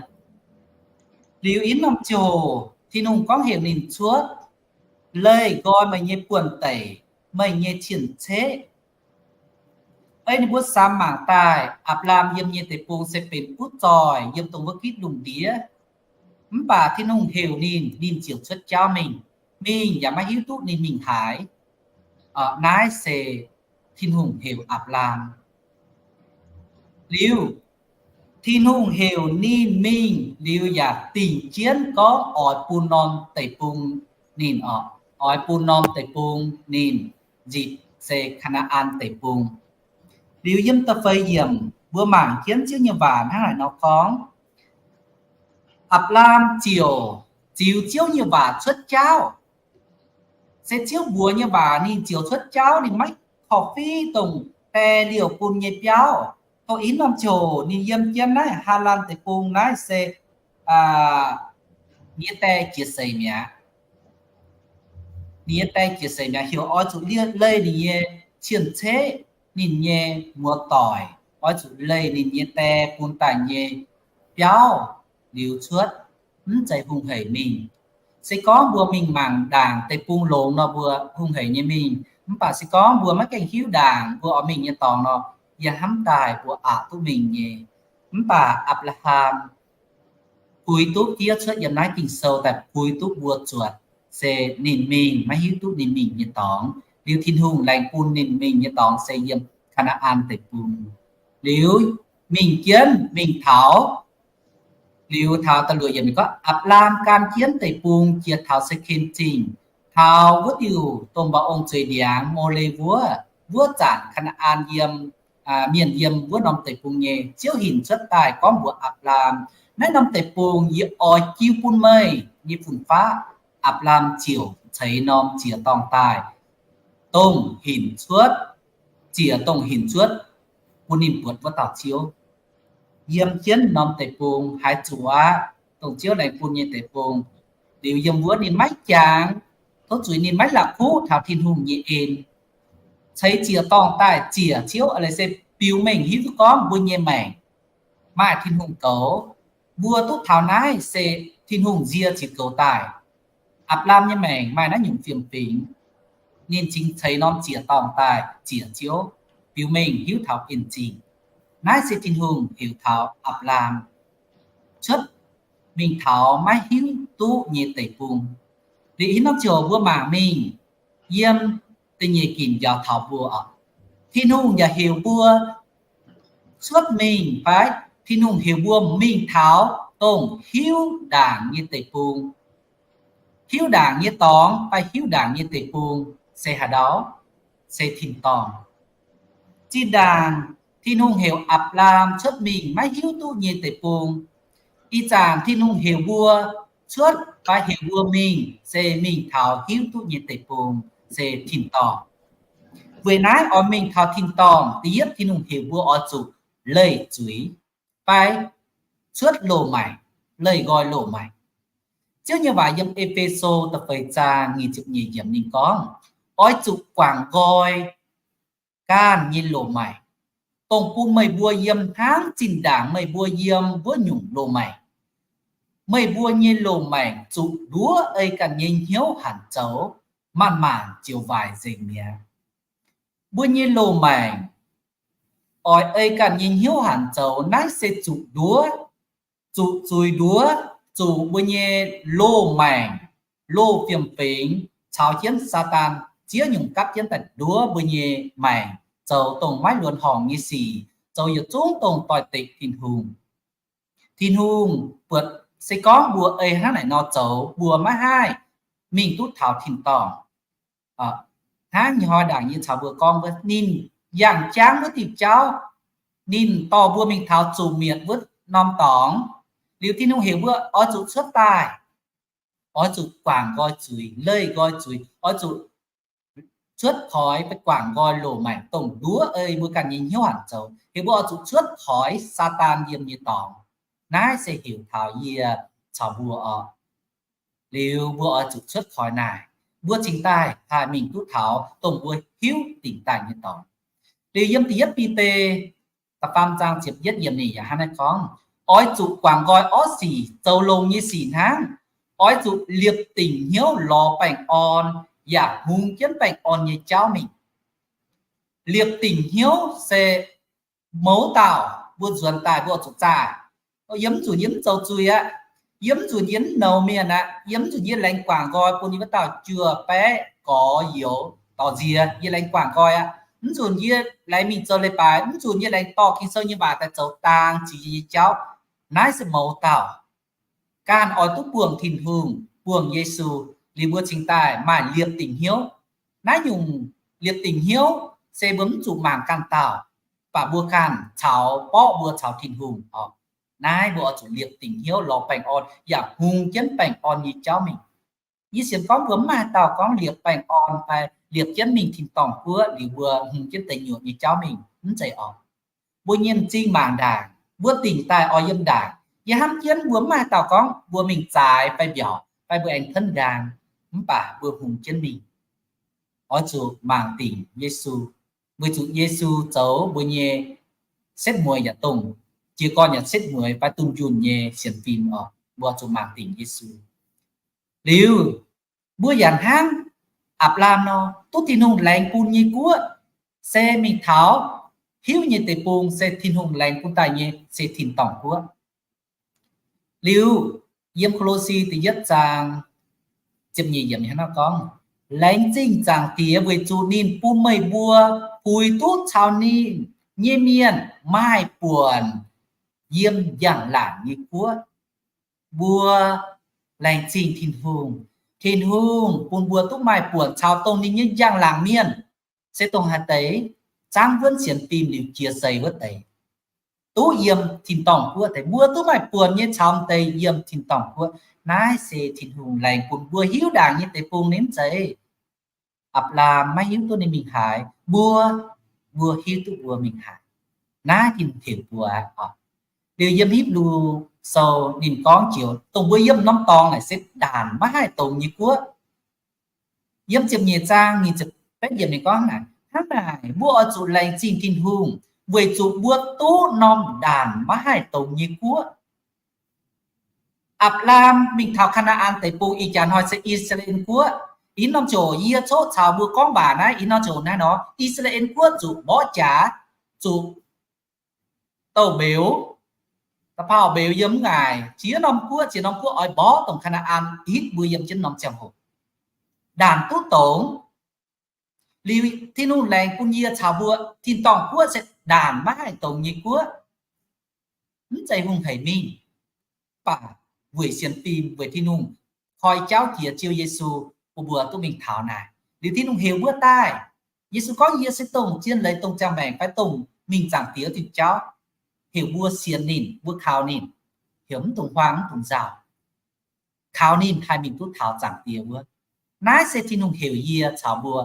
Liuz ih norm ziouc Tin-Hungh gorngv heuc ninh cuotv, leih nqoi meih nyei buonv-deic, meih nyei cien-ceqv. Ei ninh mbuo samx mangc daaih, Apc^laam yiem nyei deic-bung se benx butv zoih yiem dongh wuov gitv lungh ndiev. Mv baac Tin-Hungh heuc ninh, ninh ziouc cuotv jauv mingh. Mingh yaac maiv hiuv duqv ninh mingh haaix. Naaiv se Tin-Hungh heuc Apc^laam. Liuz, Tin-Hungh heuc ninh mingh liuz yaac dingc jienv gorngv oix bun norm deic-bung ninh orqc, oix bun norm deic-bung ninh nzipc se Kaa^naa^an Deic-Bung. Liuz yiem da'feix yiemc mbuo mangc jienv Ziouv nyei waac hnangv naaic nor gorngv, Apc^laam ziouc ziux Ziouv nyei waac cuotv jauv. Se Ziouv mbuox nyei waac ninh ziouc cuotv jauv, ninh maiv korv-fiqv dongh die liouh bun nyei biauv. Dongh ih norm ziouc ninh yiem jienv naaiv Haalaan Deic-Bung naaiv se ninh nyei die jiex seix mi'aqv. Ninh nyei die jiex seix mi'aqv, heuc oix zuqc leih ninh nyei cien-ceqv, ninh nyei muoz-doic, oix zuqc leih ninh nyei die bun daaih nyei biauv liuz cuotv, mv zeiz hungh hec mingh. Se gorngv mbuo mingh mangc ndaangc deic-bung longx nor, mbuo hungh hec nyei mingh. Mv baac se gorngv mbuo maiv gaengh hiuv ndaangc mbuo oix mingh nyei dorngx nor, yie hnamv daaih mbuo aqc duqv mingh nyei. Mv baac Apc^laa^ham puix duqv fiev cuotv yiem naaiv Ging-Sou daaih puix duqv mbuo zuotc se ninh mingh maiv hiuv duqv ninh mingh nyei dorngx. Liuz Tin-Hungh laengz bun ninh mingh nyei dorngx se yiem Kaa^naa^an Deic-Bung. Liuz mingh jienv mingh taux, liuz taux da'luoqc yiemc gorngv, Apc^laam gan jienv deic-bung jiex taux Se^kem Zingh, taux wuov diuh domh mba'ong zueiz ndiangx, Mole wuov, wuov zanc Kaa^naa^an yiem, mienh yiem wuov norm deic-bung nyei. Ziouv hinc cuotv daaih gorngv mbuox Apc^laam, Naaiv norm deic-bung yie oix jiu bun meih nyei fun-faqv. Apc^laam ziouc ceix norm ziec-dorngh daaih, dongh hinc cuotv, ziec dongh hinc cuotv bun ninh buatc wuov dauh Ziouv. Yiem jienv norm deic-bung haaix zuqc aqv, dongh Ziouv laengz bun nyei deic-bung. Liuz yiem wuov ninh maiv jangx, tov zuiz ninh maiv la'kuqv taux Tin-Hungh nyei en. ceix ziec-dorngh daaih ziec Ziouv, eix leiz se biux mengh hiuv duqv gorngv mbuo nyei maengc maaih Tin-Hungh goux. Mbuo duqv taux naaiv se Tin-Hungh nzie ziux goux daaih. Apc^laam nyei maengc maaih naaiv nyungc fiem-fingx, ninh cingx ceix norm ziec-dorngh daaih ziec Ziouv, biux mengh hiuv taux en zingh. Naaiv se Tin-Hungh heuc taux Apc^laam cuotv mingh taux maiv hiuv duqv nyei deic-bung. Liuz haaix norm ziouc mbuo mangc mingh, yiem da'nyeic ginc njaaux taux mbuo, Tin-Hungh yaac heuc mbuo cuotv mingh fai Tin-Hungh heuc mbuo mingh taux dongh hiuv ndaangc nyei deic-bung. Hiuv ndaangc nyei dorngx fai hiuv ndaangc nyei deic-bung se haaix ndau? Se tin-dorngh. Zinh ndaangc Tin-Hungh heuc Apc^laam cuotv mingh maiv hiuv duqv nyei deic-bung. Ih zanc Tin-Hungh heuc mbuo cuotv fai heuc mbuo mingh se mingh taux hiuv duqv nyei deic-bung, se tin-dorngh. Weic naaiv oix mingh taux tin-dorngh, da'yietv Tin-Hungh heuc mbuo oix zuqc leih zuiz fai cuotv loz-maengc, leih nqoi loz-maengc. Ziouv nyei waac yiem E^fe^so da'feix zaang nyic ziepc nyeic yiemc ninh gorngv, oix zuqc guangc nqoi ganh nyei loz-maengc, dongh bun meih mbuo yiem hnangv zinh ndaangc meih mbuo yiem wuov nyungc loz-maengc. Meih mbuo nyei loz-maengc zuqc nduov ei ganh nyei hnyouv hanc zoux, maanc-maanc ziouc waaic nzengc mi'aqv. Mbuo nyei loz-maengc oix ei ganh nyei hnyouv hanc zoux, naaiv se zuqc nduov, zuqc zuiz nduov, zuqc mbuo nyei loz-maengc, loz-fiem-fingx caux jienv Saadaan ziex nyungc gapv jienv daaih nduov mbuo nyei maengc, zoux dongh maiv luonx horngc nyei sic, zoux yietc zungv dongh doix-dekc Tin-Hungh. Tin-Hungh buatc se gorngv mbuo ei hnangv naaic nor zoux, mbuo maiv haih mingh duqv taux tin-dorngh. Hnangv nyei hnoi ndaangc yie caux mbuo gorngv wuov, ninh yangh jangv wuov diuh jauv, ninh dorh mbuo mingh taux zuqc mietc wuov norm dorngx. Liuz Tin-Hungh heuc mbuo oix zuqc cuotv daaih, oix zuqc guangc nqoi zuiz, leih nqoi zuiz, oix zuqc cuotv koix fai guangc nqoi loz-maengc dongh nduov ei mbuo ganh nyei hnyouv hanc zoux. Heuc mbuo oix zuqc cuotv koix Saadaan yiem nyei dorngx. Naaiv se heuc taux yie caux mbuo oc. Liuz mbuo oix zuqc cuotv koix naaic, mbuo cingx daaih haih mingh duqv taux dongh mbuo hiuv dingc daaih nyei dorngx. Liuz yiem da'yietv Bide da'faam zaang ziepc yietv yiemc ninh yaac hnangv naaiv gorngv, oix zuqc guangc nqoi orqv sic zoux longx nyei sic hnangv. Oix zuqc liepc dingc hnyouv lorz baengh orn, yaac hungx jienv baengh orn nyei jauv mingh. Liepc dingc hnyouv se mouz dauh mbuo nzuonx daaih mbuo zuqc zaah, yie mv nzunc yie mv zoux zuiz aqv. Yie mv nzunc yie mv nouz mienh aqv. Yie mv nzunc yie laengz guangc nqoi bun yie wuov dauh juoh baeqv gorx youz dorh nziex. Yie laengz guangc nqoi aqv. Mv nzunc yie laengz mingh zoux leiz-baaix. Mv nzunc yie laengz dorh Ging-Sou nyei waac daaih zoux dang ziux yie nyei jauv. Naaiv se mouz dauh. Ganh oix duqv buangh Tin-Hungh, buangh Yesu, liuz mbuo cingx daaih maaih liepc dingc hnyouv. Naaiv nyungc liepc dingc hnyouv se mbuo mv zuqc mangc ganh dauh, baac mbuo ganh caux borqv mbuo caux Tin-Hungh oc. Naaiv mbuo oix zuqc liepc dingc hnyouv lorz baengh orn yaac hungx jienv baengh orn nyei jauv mingh. Yie sienx gorngv mbuo mv maaih dauh gorngv liepc baengh orn fai liepc jienv mingh tin-dorngh guoqv liuz mbuo hungx jienv deic nyuoqc nyei jauv mingh, mv zeiz oc. Mbuo nyei m'zing mangc ndaangc, mbuo dingc daaih oix yiem ndaangc. Yie hnamv jienv mbuo mv maaih dauh gorngv mbuo mingh zaaix fai mbiaauc fai mbuo aengx tenv nqaang, mv baac mbuo hungx jienv mingh. Oix zuqc mangc dingc Yesu, weic zuqc Yesu zoux mbuo nyei setv mueiz yaac dongh jiez gorn yaac setv mueiz fai dunh yunh nyei sienx fim oc. Mbuo zuqc mangc dingc Yesu. Liuz, mbuo yaac hnangv Apc^laam nor, duqv Tin-Hungh laengz bun nyei guoqv se mingh taux hiuv nyei deic-bung, se Tin-Hungh laengz bun daaih nyei se tin-dorngh guoqv. Liuz, yiem Ko^lo^si da'yietv zaang ziepc nyeic yiemc hnangv nor gorngv, Laengz zingh Zaangc Diex weic zuqc ninh bun meih mbuo puix duqv caux ninh nyei mienh maaih buonc yiem njang-laangc nyei guoqv. Mbuo laengz zingh Tin-Hungh. Tin-Hungh bun mbuo duqv maaih buonc caux dongh ninh nyei njang-laangc mienh, se dongh haaix deix, zaangv wuonv sienx fim liuz jiex seix wuov deix, duqv yiem tin-dorngh guoqv deix. Mbuo duqv maaih buonc nyei caux deix yiem tin-dorngh guoqv. Naaiv se Tin-Hungh laengz bun mbuo hiuv ndaangc nyei deic-bung. Ninh mv zeiz Apc^laam maiv hiuv duqv ninh mingh haaix, mbuo, mbuo hiuv duqv mbuo mingh haaix. Naaiv Tin-Hungh heuc mbuo oc. Liuz yiem Hipv^lu Sou ninh gorngv joux dongh mbuo yiem norm dorngx naaic se ndaanc maiv haih dongz nyei guoqv. Yiem ziepc nyeic zaang nyic ziepc betv yiemc ninh gorngv naaic, Hnangv naaic, mbuo oix zuqc laengz zingh Tin-Hungh weic zuqc mbuo duqv norm ndaanc maiv haih dongz nyei guoqv. Apc^laam mingh taux Kaa^naa^an Deic-Bung, ih jaax hnoi se I^saa^laa^en Guoqv. Ih norm ziouc yie coqv caux mbuo gorngv waac naaiv, ih norm ziouc naaiv nor, I^saa^laa^en Guoqv zuqc mborqv jaax, zuqc douh-mbeux, da'faanh mbeux yiem mv ngaaic, ziex norm guoqv, ziex norm guoqv oix mborqv dongh Kaa^naa^an hitv mbuo yiem jienv norm ziangh hoc. Ndaanc duqv dongz. Liuz Tin-Hungh laengz bun yie caux mbuo, tin-dorngh guoqv se ndaanc maiv haih dongz nyei guoqv. Mv zeiz hungh hec mingh, mv baac weic sienx fim, weic Tin-Hungh koi jauv jiex Ziouv Yesu, bun mbuo duqv mingh taux naaic. Liuz Tin-Hungh heuc mbuo daaih. Yesu gorngv, Yie se dongh zien leiz, dongh ziangh maengc, fai dongh mingh Zaangc Diex diuh jauv. Heuc mbuo sienx ninh, mbuo kaux ninh, heuc mv dungx huaang mv dungx nzauh, kaux ninh haih mingh duqv taux Zaangc Diex wuov. Naaiv se Tin-Hungh heuc yie caux mbuo.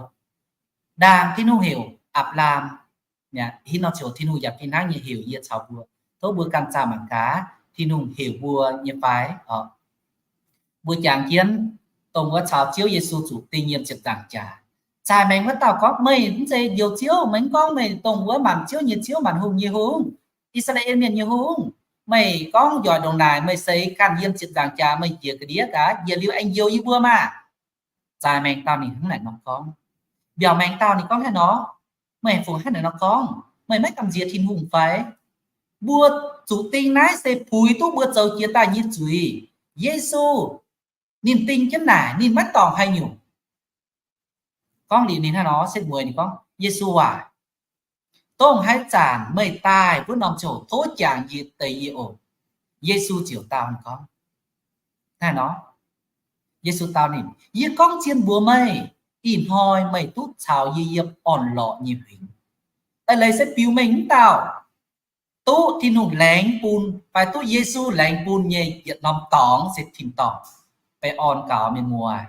Ndaangc Tin-Hungh heuc Apc^laam, hitv norm ziouc Tin-Hungh yaac fih hnangv nyei heuc yie caux mbuo. Tov mbuo ganh zaah mangc gaax, Tin-Hungh heuc mbuo nyei fai oc. Mbuo jangx jienv dongh wuov caux Ziouv Yesu zuqc ding yiem ziepc nzaangc jaax. Zaaic maengx wuov dauh gorngv, Meih mv zeiz Njoux Ziouv. Meih mv gorngv meih dongh wuov maanc ziouv nyei Ziouv, maanc hungh nyei Hungh, I^saa^laa^en Mienh nyei Hungh. Meih gorngv njoic ndongc naaic, meih seix ganh yiem ziepc nzaangc jaax, meih njiec ga'ndiev gaax, njiec liuz aengx njoux yie mbuo maah! Zaaic maengx dauh ninh hnangv naaic nor gorngv. Mbiaauc maengx dauh ninh gorngv hnangv nor, Meih fungc hnangv naaic nor gorngv? Meih maiv gamh nziex Tin-Hungh fai? Mbuo zuqc ding naaiv se puix duqv mbuo zoux jiex daaih nyei zuiz. Yesu, ninh ding jienv naaic, ninh maiv dorngc haaix nyungc. Gorngv liuz ninh hnangv nor setv mueiz, ninh gorngv, Yesu aac, dongh haaix zanc meih daaih wuov norm ziouc tov jangx yie, deix yie oc. Yesu ziouc dau ninh gorngv, Hnangv nor, Yesu dau ninh, Yie gorngv zien mbuox meih, ih hnoi meih duqv caux yie yiem orn-lorqc nyei huingx. Eix leiz se biux mengh mv dauh duqv Tin-Hungh laengz bun, fai duqv Yesu laengz bun nyei yietc norm dorngx se tin-dorngh, baengh orn gaux mienh muoz.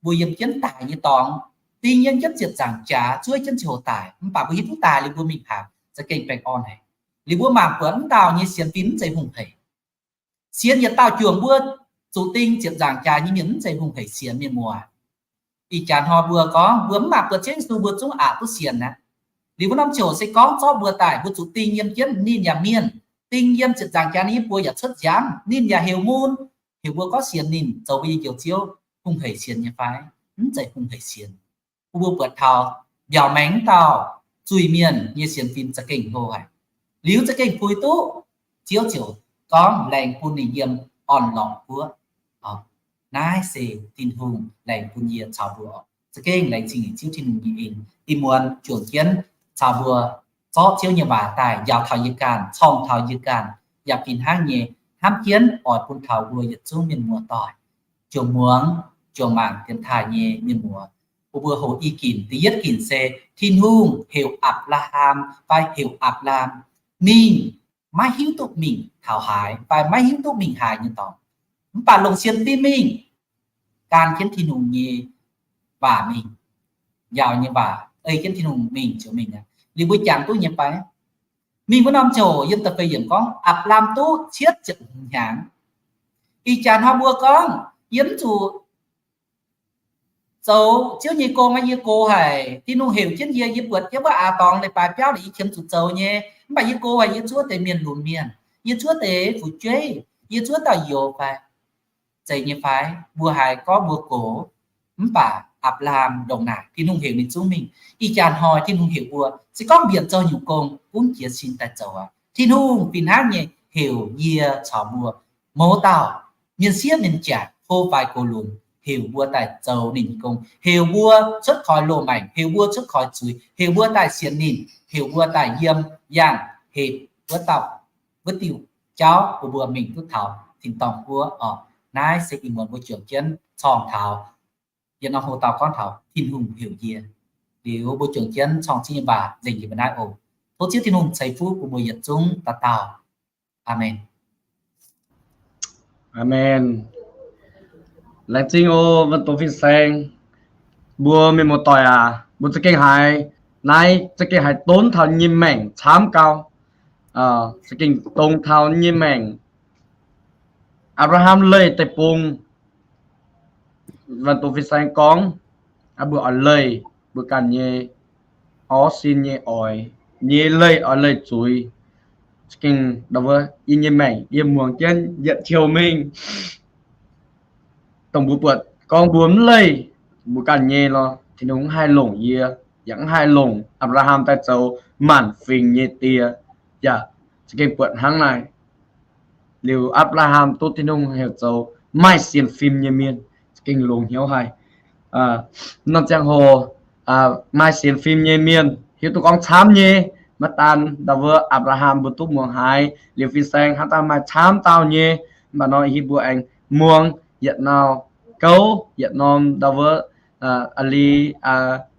Mbuo yiem jienv daic nyei dorngx, ding yiem jienv ziepc nzaangc jaax, zuov jienv ziouc daic, mv baac mbuo hiuv duqv daaih liuz mbuo mingh haaix za'gengh baengh orn haic. Liuz mbuo mangc buatc mv dauh nyei sienx fim mv zeiz hungh hec. Sienx yietc dauh juangc mbuo zuqc ding ziepc nzaangc jaax nyei mienh mv zeiz hungh hec sienx, mienh muoz. Ih jaax hnoi mbuo gorngv mbuo mv mangc buatc Ziouv Yesu mbuo zungv aqc duqv sienx aqv. Liuz wuov norm ziouc se gorngv zorqv mbuo daaih, mbuo zuqc ding yiem jienv, ninh yaac mienh, ding yiem ziepc nzaangc jaax nyei buoz yaac cuotv nziaamv, ninh yaac heuc mun, heuc mbuo gorngv sienx ninh, zoux mbuo nyei Njoux Ziouv, hungh hec sienx nyei fai? Mv zeiz hungh hec sienx. Bun mbuo buatc taux mbiaauc maengx mv dauh zuiz-mienh nyei sienx fim za'gengh hlo haic. Liuz za'gengh puix duqv Ziouv ziouc gorngv laengz bun ninh yiem orn-lorqc guoqv. Naaiv se Tin-Hungh laengz bun yie caux mbuo oc. Za'gengh laengz zingh Ziouv Tin-Hungh nyei en. Ih muonz juangc jienv caux mbuo zorqv Ziouv nyei waac daaih njaaux taux yie ganh, corng taux yie ganh, yaac fih hnangv nyei hnamv jienv oix bun taux mbuo yietc zungv mienh muoz-doic, juangc muangx, juangc mangc dienx taaih nyei mienh muoz, bun mbuo hoqc i ginc. Da'yietv ginc se Tin-Hungh heuc Apc^laa^ham fai heuc Apc^laam mingh, maiv hiuv duqv mingh taux haaix fai maiv hiuv duqv mingh haaix nyei dorngx, mv baac longc sienx fim mingh, gan jienv Tin-Hungh nyei waac mingh, njaaux nyei waac, ei jienv Tin-Hungh mingh ziouc mingh aqv. Liuz mbuo jangx duqv nyei fai? Mingh wuov norm ziouc yiem da'feix yiemc gorngv Apc^laam duqv cietv ziepc hnyangx. Ih jaax hnoi mbuo gorngv yie mv zuqc zoux Ziouv nyei gong aqv. Yie go haic, Tin-Hungh heuc jienv yie, yie buatc jienv wuov aax dorngx leiz-baaix biauv liuz yie qiemx zuqc zoux nyei. Mv baac yie go haic, yie zuov deix mienh lunx mienh, yie zuov deix fu'jueiv, yie zuov dauh youz fai? Zeiz nyei fai? Mbuo haiz gorngv mbuo gox. Mv baac Apc^laa^ham ndongc naaic, Tin-Hungh heuc ninh zungv mingh. Ih jaax hnoi Tin-Hungh heuc mbuo, se gorngv mbienc zoux nyungc gong, gunv jiez sin daaih zoux aqv. Tin-Hungh fih hnangv nyei heuc yie caux mbuo, mouz dauh, mienh sieqv mienh jaaix, hlo faix gox lunx, heuc mbuo daaih zoux ninh nyei gong, heuc mbuo cuotv koix loz-maengc, heuc mbuo cuotv koix zuiz, heuc mbuo daaih sienx ninh, heuc mbuo daaih yiem yangh hepc wuov dauh, wuov diuh jauv bun mbuo mingh duqv taux tin-dorngh guoqv oc. Naaiv se ih muonz mbuo juangc jienv corng taux, yietc norm hoc-dauh gorngv taux Tin-Hungh heuc yie. Liuz mbuo juangc jienv corng Ziouv nyei waac nzengc yie mbuo naaiv oc. Tov Ziouv Tin-Hungh ceix fuqv bun mbuo yietc zungv dauh dauh. Aamen. Aamen. Laengz zingh oc, Vanh Doz Fin Saeng. Mbuo mienh muoz-doic aac, mbuo za'gengh haiz, naaiv za'gengh haiz donx taux nyei maengc camv gau. Za'gengh donx taux nyei maengc. Apc^laa^ham leih deic-bung, Vanh Doz Fin Saeng gorngv, mbuo oix leih mbuo ganh nyei orv sin nyei oix nyei leih, oix leih zuiz. Za'gengh ndau wuov yie nyei maengc yie muangx jienv yietc qiou mingh. Dongh mbuo buatc gorngv mbuo mv leih, mbuo ganh nyei lorh, Tin-Hungh mv haih longc yie, yaac mv haih longc Apc^laa^ham daaih zoux maanc fingx nyei die. Yaac za'gengh buatc hnangv naaic. Liuz Apc^laa^ham duqv Tin-Hungh heuc zoux maaih sienx fim nyei mienh, za'gengh longx hnyouv haic. Norm ziangh hoc maaih sienx fim nyei mienh hiuv duqv gorngv camv nyei. Maiv daan ndau wuov Apc^laa^ham mbuo duqv muangx haiz, liuz fin-saeng hnangv daaih maaih camv dauh nyei. Mv baac nor hiuv mbuo aengx muangx yietc norm gouv, yietc norm ndau wuov a'li,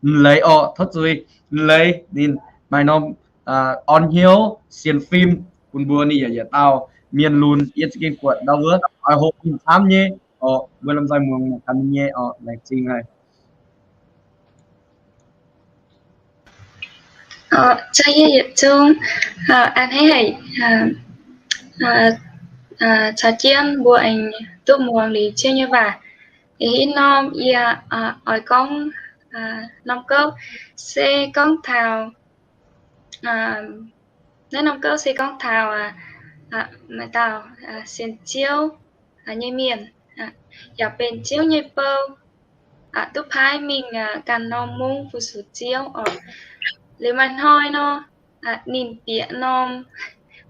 m'leiz orqc, tov zuiz, m'leiz ninh maaih norm orn hnyouv sienx fim bun mbuo ninh yietc yietc dauh mienh lunx. Yie za'gengh buatc ndau wuov oix hoqc ninh camv nyei orqc. Mbuo lomh nzoih muangx mangc gaax ninh nyei orqc, laengz zingh haic. Caux yie yietc zungv a'hneiv haic caux jienv mbuo aengx duqv muangx liuz Ziouv nyei waac. Ih norm yie oix gorngv norm gouv se gorngv taux, naaiv norm gouv se gorngv taux maaih dauh sienx Ziouv nyei mienh, yaac benx Ziouv nyei bou, duqv paaiv mingh ganh norm mungv fu-sux Ziouv orqc. Liuz maaih hnoi nor, ninh bieqc norm,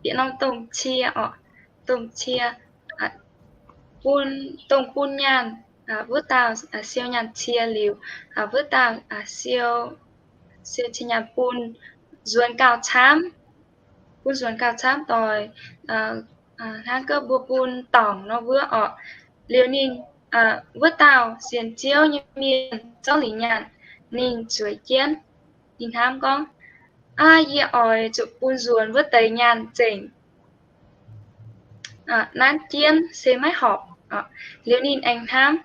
bieqc norm domh cie orqc, domh cie bun, dongh bun nyaanh wuov dauh siou nyaanh cie liuz, wuov dauh siou, siou cie nyaanh bun nzuonx gauh camv, bun nzuonx gauh camv doic, hnangv gorngv mbuo bun dorngc nor wuov orqc. Liuz ninh, wuov dauh sienx Ziouv nyei mienh zorqv liuz nyaanh, ninh zueiz jienv, ninh hnamv gorngv, Aav, yie oix zuqc bun nzuonx wuov deix nyaanh zengc. Nanv jienv se maiv horpc. Liuz ninh aengx hnamv,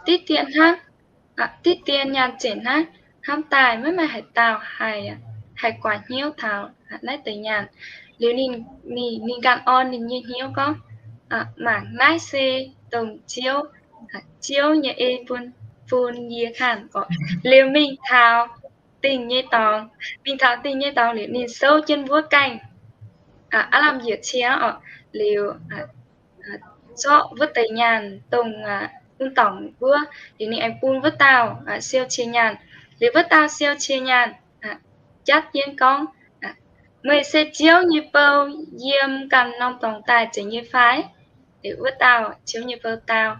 diqv dien hnangv, diqv dien nyaanh zengc hnangv, hnamv daaih maiv maaih haaix dauh haih, haih guaax hnyouv taux naaiv deix nyaanh. Liuz ninh, ninh ganh orn ninh nyei hnyouv gorngv, Mangc naaiv se dongh Ziouv, Ziouv nyei en bun, bun yie kanh orqc. Liuz mingh taux dingh nyei dorngx, mingh taux dingh nyei dorngx liuz ninh souv jienv wuov gaengh aav lamh njiec cie orqc. Liuz zorqv wuov deix nyaanh dongh bun dorngc wuov, liuz ninh aengx bun wuov dauh siou cie nyaanh. Liuz wuov dauh siou cie nyaanh jatv jienv gorngv, Meih se Ziouv nyei bou yiem ganh norm dorngx daaih zeiz nyei fai? Liuz wuov dauh Ziouv nyei bou dau,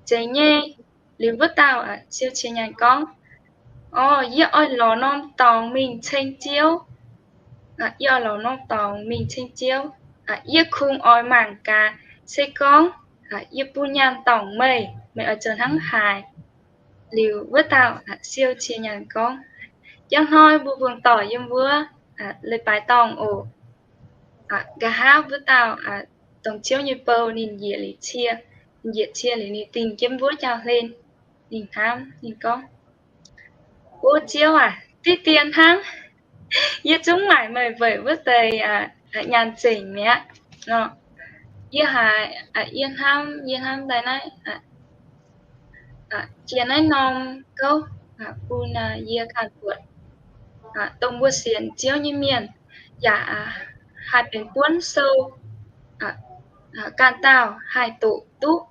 Zeiz nyei. Liuz wuov dauh siou cie nyaanh gorngv, Orqc, yie oix lorz norm dorngx mingh ceng Ziouv. Yie oix lorz norm dorngx mingh ceng Ziouv. Yie kungx oix mangc gaax, se gorngv yie bun nyaanh dorngc meih, meih oix zoux hnangv haaix? Liuz wuov dauh siou cie nyaanh gorngv, Jangv hnoi mbuo buangh doic yiem wuov leiz-baaix dorngh oc. Nqa'haav wuov dauh dongh Ziouv nyei bou ninh njiec liuz cie, njiec cie liuz ninh dingh jienv wuov jauv-hlen. Ninh hnamv, ninh gorngv, O Ziouv aac, diqv dien hnangv. Yie zungv maaic meih weic wuov deix nyaanh zengc mi'aqv nor. Yie haiz, yie hnamv, yie hnamv daaih naaiv, jiex naaiv norm gouv bun yie ganh buatc dongh mbuo sienx Ziouv nyei mienh yaac haih benx buonv sou, ganh dauh haih doqc duqv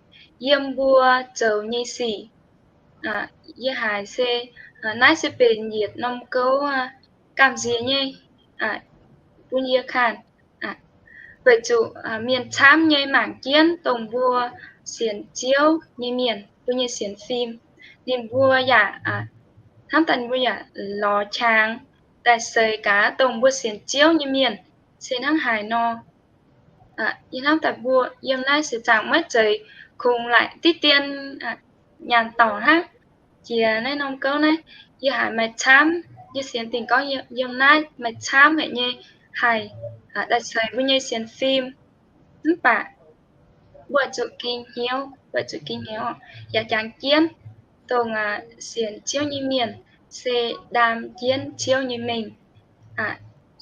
yiem mbuo zoux nyei sic. Yie haiz se naaiv se benx yietc norm gouv gamh nziex nyei bun yie kanh. Weic zuqc mienh camv nyei mangc jienv dongh mbuo sienx Ziouv nyei mienh, mbuo nyei sienx fim, ninh mbuo yaac hnamv daaih mbuo yaac lorz qangx daaih seix gaax dongh mbuo sienx Ziouv nyei mienh se hnangv haaix nor. Yie hnamv daaih mbuo yiem naaiv seix zaangc maiv zeiz kungx laaic diqv dien nyaanh dorngc hnangv. Jiex naaiv norm gouv naaiv, yie haiz maaih camv, yie sienx dingc gorngv yiem naaiv maaih camv haic nyei haih daaih seix mbuo nyei sienx fim. Mv baac mbuo zuqc ging hnyouv, mbuo zuqc ging hnyouv yaac jangx jienv dongh sienx Ziouv nyei mienh se ndaam jienv Ziouv nyei mengh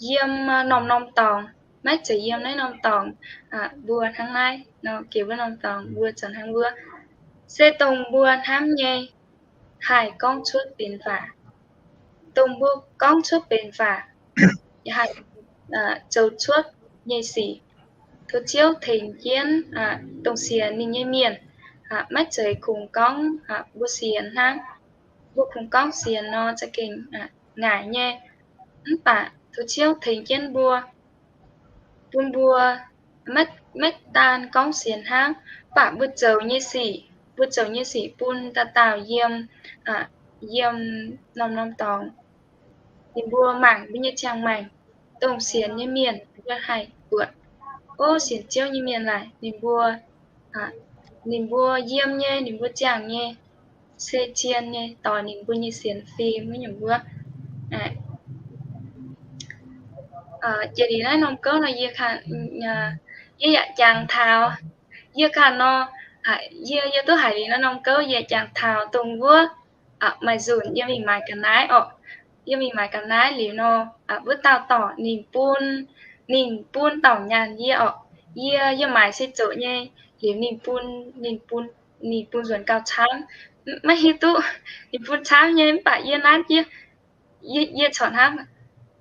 yiem norm-norm dorngx, maiv zeiz yiem naaiv norm dorngx mbuo hnangv naaiv nor, jiex wuov norm dorngx mbuo zoux hnangv wuov. Se dongh mbuo hnamv nyei haih gorngv cuotv benx waac. dongh mbuo gorngv cuotv benx waac, haih zoux cuotv nyei sic. Tov Ziouv tengx jienv dongh sienx ninh nyei mienh, maiv zeiz kungx gorngv mbuo sienx hnangv. Mbuo kungx gorngv sienx nor za'gengh ngaaic nyei. Mv baac tov Ziouv tengx jienv mbuo, bun mbuo maiv daan gorngv sienx hnangv, mv baac mbuo zoux nyei sic, mbuo zoux nyei sic bun dauh dauh yiem, yiem norm-norm dorngx. Ninh mbuo mangc mbuo nyei ziangh maengc, dongh sienx nyei mienh mbuo haih buatc, ov, sienx Ziouv nyei mienh laaic ninh mbuo, ninh mbuo yiem nyei, ninh mbuo ziangh nyei, se zien nyei doix ninh mbuo nyei sienx fim wuov nyungc wuov. Jiex liuz naaiv norm gouv nor yie, yie yaac jangx taux, yie ganh nor, yie, yie duqv haiz liuz naaiv norm gouv yie jangx taux dongh wuov maaih nzunc yie mingh maaiz ga'naaiv orqc. Yie mingh maaiz ga'naaiv liuz nor, wuov dauh dorc ninh bun, ninh bun dorc nyaanh yie orqc. Yie, yie maaiz se zoqc nyei, liuz ninh bun, ninh bun, ninh bun nzuonx gauh camv. Maiv hiuv duqv ninh bun camv nyei mv baac yie nanv, yie, yie corc hnamv,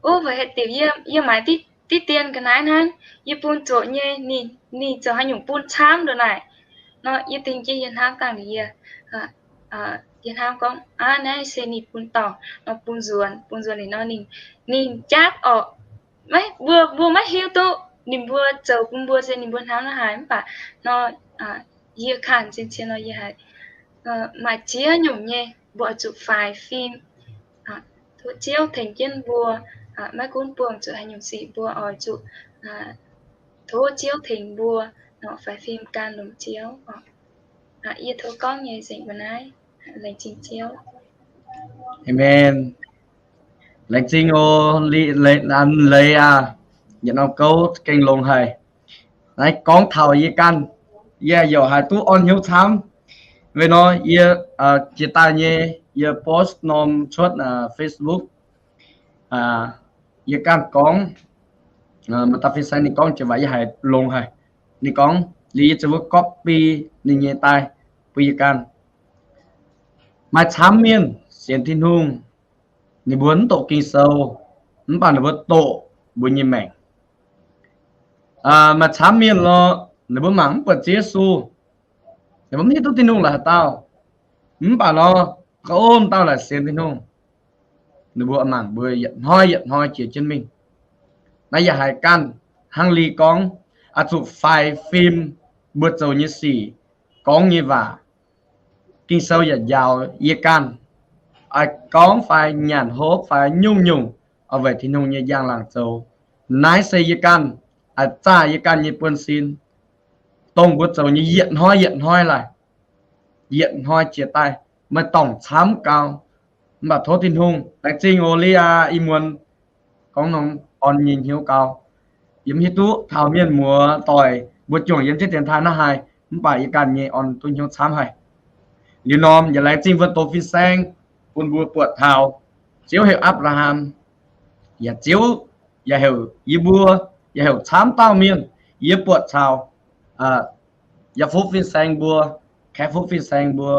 ov, weic haaix diuc yie, yie maaiz diqv dien ga'naaiv hnangv, yie bun zoqc nyei, ninh, ninh zoux haaix nyungc bun camv ndongc naaic. Nor yie dingh jienv yie hnamv dangh liuz yie, yie hnamv gorngv, aav, naaiv se ninh bun dorc nor bun nzuonx, bun nzuonx liuz nor ninh, ninh jatv orqc. Maiv, mbuo, mbuo maiv hiuv duqv ninh mbuo zoux bun mbuo se ninh mbuo hnamv naaiv haaix mv baac nor, yie kanh zien-zien nor yie haiz maaih ziex nyungc nyei mbuo oix zuqc faix fim. Tov Ziouv tengx jienv mbuo, maiv gunv buangh zuqc haaix nyungc sic mbuo oix zuqc tov Ziouv tengx mbuo faix fim gan longx Ziouv. Yie tov gorngv nyei nzengc mbuo naaiv. Laengz zingh Ziouv. Amen. Laengz zingh oc, leiz aac, yietc norm gouv gengh longx haic. Naaiv gorngv taux yie ganh, yie yaac haiz duqv orn hnyouv camv. Weic nor yie jiex daaih nyei, yie post norm cuotv Facebook, yie ganh gorngv, maaih dauh fin-saeng ninh gorngv jiex waac yie haiz longx haic. Ninh gorngv liuz yie ziouc mbuo copy ninh nyei daaih bun yie ganh. Maaih camv mienh sienx Tin-Hungh, ninh mbuo mv doqc Ging-Sou, mv baac ninh mbuo doqc mbuo nyei maengc. Maaih camv mienh lorqc, ninh mbuo mangc mv buatc Ziouv Yesu, ninh mbuo mv hiuv duqv Tin-Hungh la'haaix dauh, mv baac lorqc, ga'on dauh laaic sienx Tin-Hungh. Ninh mbuo mangc mbuo yietc hnoi yietc hnoi jiex jienv mingh. Naaiv yaac haiz ganh hnangv Li gorngv, oix zuqc faix fim mbuo zoux nyei sic, gorngv nyei waac. Ging-Sou yaac njaaux yie ganh oix gorngv fai nyanc hopv fai nyungc-nyungc oix weic Tin-Hungh nyei njang-laangc zoux. Naaiv se yie ganh, oix zaah yie ganh nyei buonv-sin, dongh mbuo zoux nyei yietc hnoi yietc hnoi laaix, yietc hnoi jiex daaih meih dorngc camv gau. Mv baac tov Tin-Hungh, laengz zingh oc Li aac, ih muonz gorngv norm orn nyei hnyouv gau. Yie mv hiuv duqv taux mienh muoz-doic mbuo juangc yiem jienv dienx taaih naaiv haaix, mv baac yie ganh nyei orn duqv hnyouv camv haic. Liuz norm yaac laengz zingh wuov doz fin-saeng bun mbuo buatc taux Ziouv heuc Apc^laa^ham, yaac Ziouv yaac heuc yie mbuo, yaac heuc camv dauh mienh. Yie buatc caux Yaac Fuqv fin-saeng mbuo, Kaeqv Fuqv fin-saeng mbuo,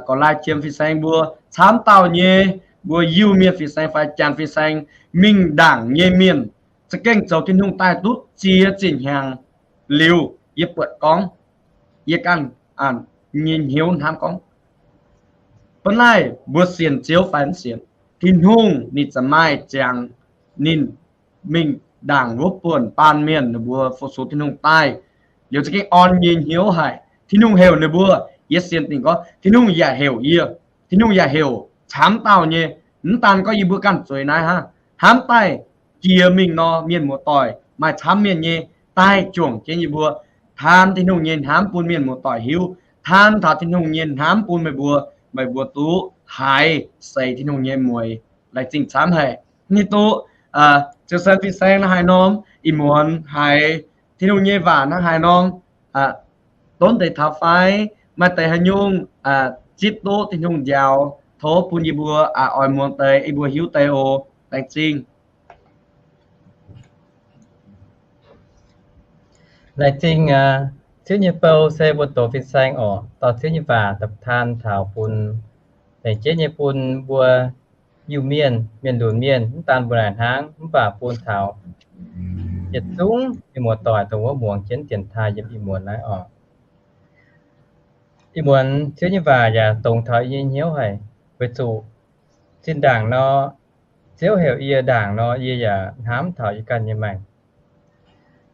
Gorqv Lai Jiem fin-saeng mbuo, camv dauh nyei mbuo Iu-Mienh fin-saeng fai Janx fin-saeng, mingh ndaangc nyei mienh, za'gengh zoux Tin-Hungh daaih duqv ziex zinh hnyangx liuz, yie buatc gorngv, yie ganh nyei hnyouv hnamv gorngv, bun naaiv mbuo sienx Ziouv fai mv sienx, Tin-Hungh ninh za'gengh maaih ziangx ninh mingh ndaangc wuov buonc baan mienh ninh mbuo fu-sux Tin-Hungh daaih. Liuz za'gengh orn nyei hnyouv haic. Tin-Hungh heuc ninh mbuo, yie sienx dingc gorngv Tin-Hungh yaac heuc yie. Tin-Hungh yaac heuc camv dauh nyei. Mv daan gorngv yie mbuo ganh zueiz naaiv hnangv, hnamv daaih jiex mingh nor, mienh muoz-doic maaih camv mienh nyei daaih juangc jienv yie mbuo, taan Tin-Hungh nyei hnamv bun mienh muoz-doic hiuv, taan taux Tin-Hungh nyei hnamv bun meih mbuo, meih mbuo duqv haiz seix Tin-Hungh nyei mueiz. Laengz zingh camv haic. Hiuv duqv Ziouv Sen fin-saeng hnangv haaix norm, ih muonz haiz Tin-Hungh nyei waac hnangv haaix norm, donv deix taux fai maaih deix haaix nyungc zipv duqv Tin-Hungh njaaux, tov bun yie mbuo oix muangx deix, yie mbuo hiuv deix oc. Laengz zingh. Laengz zingh. Ziouv nyei bou se mbuo doz fin-saeng oc. Dorh Ziouv nyei waac daaih taan taux bun, laengz jienv nyei bun mbuo Iu-Mienh, mienh lunx mienh, mv daan mbuo naaic hnangv, mv baac bun taux yietc zungv mienh muoz-doic dongh wuov muangx jienv dienx taaih yiem ih muonz naaiv oc. Ih muonz Ziouv nyei waac yaac dongz taux yie nyei hnyouv haic, weic zuqc zinh ndaangc nor, Ziouv heuc yie ndaangc nor, yie yaac hnamv taux yie ganh nyei maengc.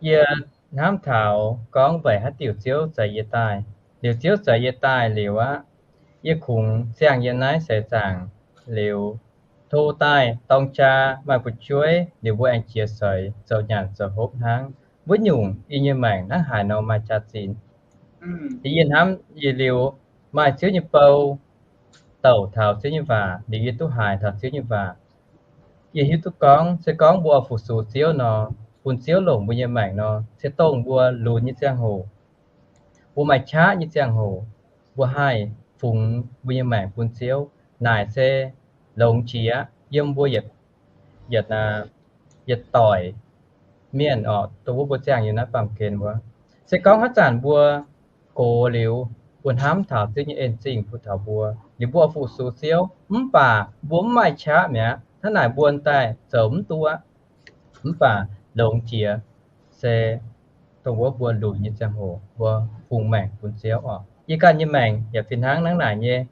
Yie hnamv taux gorngv weic haaix diuc Ziouv zeix yie daaih. Liuz Ziouv zeix yie daaih liuz aqv, yie kungx ziangh yiem naaiv seix zaangc liuz, tov daaih dorng jaa maaih fu'jueiv liuz mbuo aengx jiex seix zoux nyanc zoux hopv hnangv. Wuov nyungc yie nyei maengc hnangv haaix nor maaih jaax-zinh. Yie hnamv yie liuz maaih Ziouv nyei bou, douc taux Ziouv nyei waac, liuz yie duqv haiz taux Ziouv nyei waac. Yie hiuv duqv gorngv se gorngv mbuo oix fu-sux Ziouv nor, bun Ziouv longc mbuo nyei maengc nor, se dongh mbuo lunx nyei ziangh hoc, mbuo maaih qaqv nyei ziangh hoc, mbuo haih fungx mbuo nyei maengc bun Ziouv. Naaic se longx jiex yiem mbuo yietc, yietc, yietc doic mienh oc, dongh wuov mbuo ziangh yiem naaiv baamh gen wuov. Se gorngv haaix zanc mbuo gox liuz, mbuo hnamv taux Ziouv nyei en zingh bun taux mbuo, liuz mbuo fu-sux Ziouv, mv baac mbuo mv maaih qaqv mi'aqv. Hnangv naaic mbuo daaih zoux mv duqv aqv. Mv baac longx jiex se dongh wuov mbuo lunx nyei ziangh hoc mbuo fungx maengc bun Ziouv oc. Yie ganh nyei maengc yaac fih hnangv hnangv naaic nyei.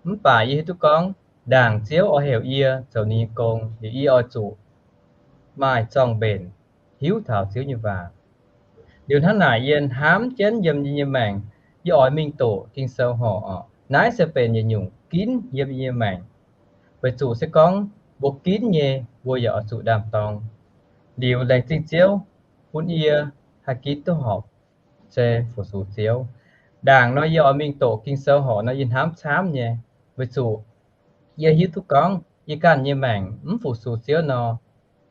Mv baac yie hiuv duqv gorngv ndaangc Ziouv oix heuc yie zoux ninh nyei gong, liuz yie oix zuqc maaih zorng-mbenc hiuv taux Ziouv nyei waac. Liuz hnangv naaic yie hnamv jienv yiem yie nyei maengc, yie oix mingh doqc Ging-Sou horc oc. Naaiv se benx yietc nyungc ginv yiem yie nyei maengc. Weic zuqc se gorngv mbuo ginv nyei, mbuo yaac oix zuqc ndaam-dorng. Liuz laengz zingh Ziouv bun yie haih ginv duqv horpc se fu-sux Ziouv. Ndaangc nor yie oix mingh doqc Ging-Sou horc nor yie hnamv camv nyei, weic zuqc yie hiuv duqv gorngv yie ganh nyei maengc mv fu-sux Ziouv nor,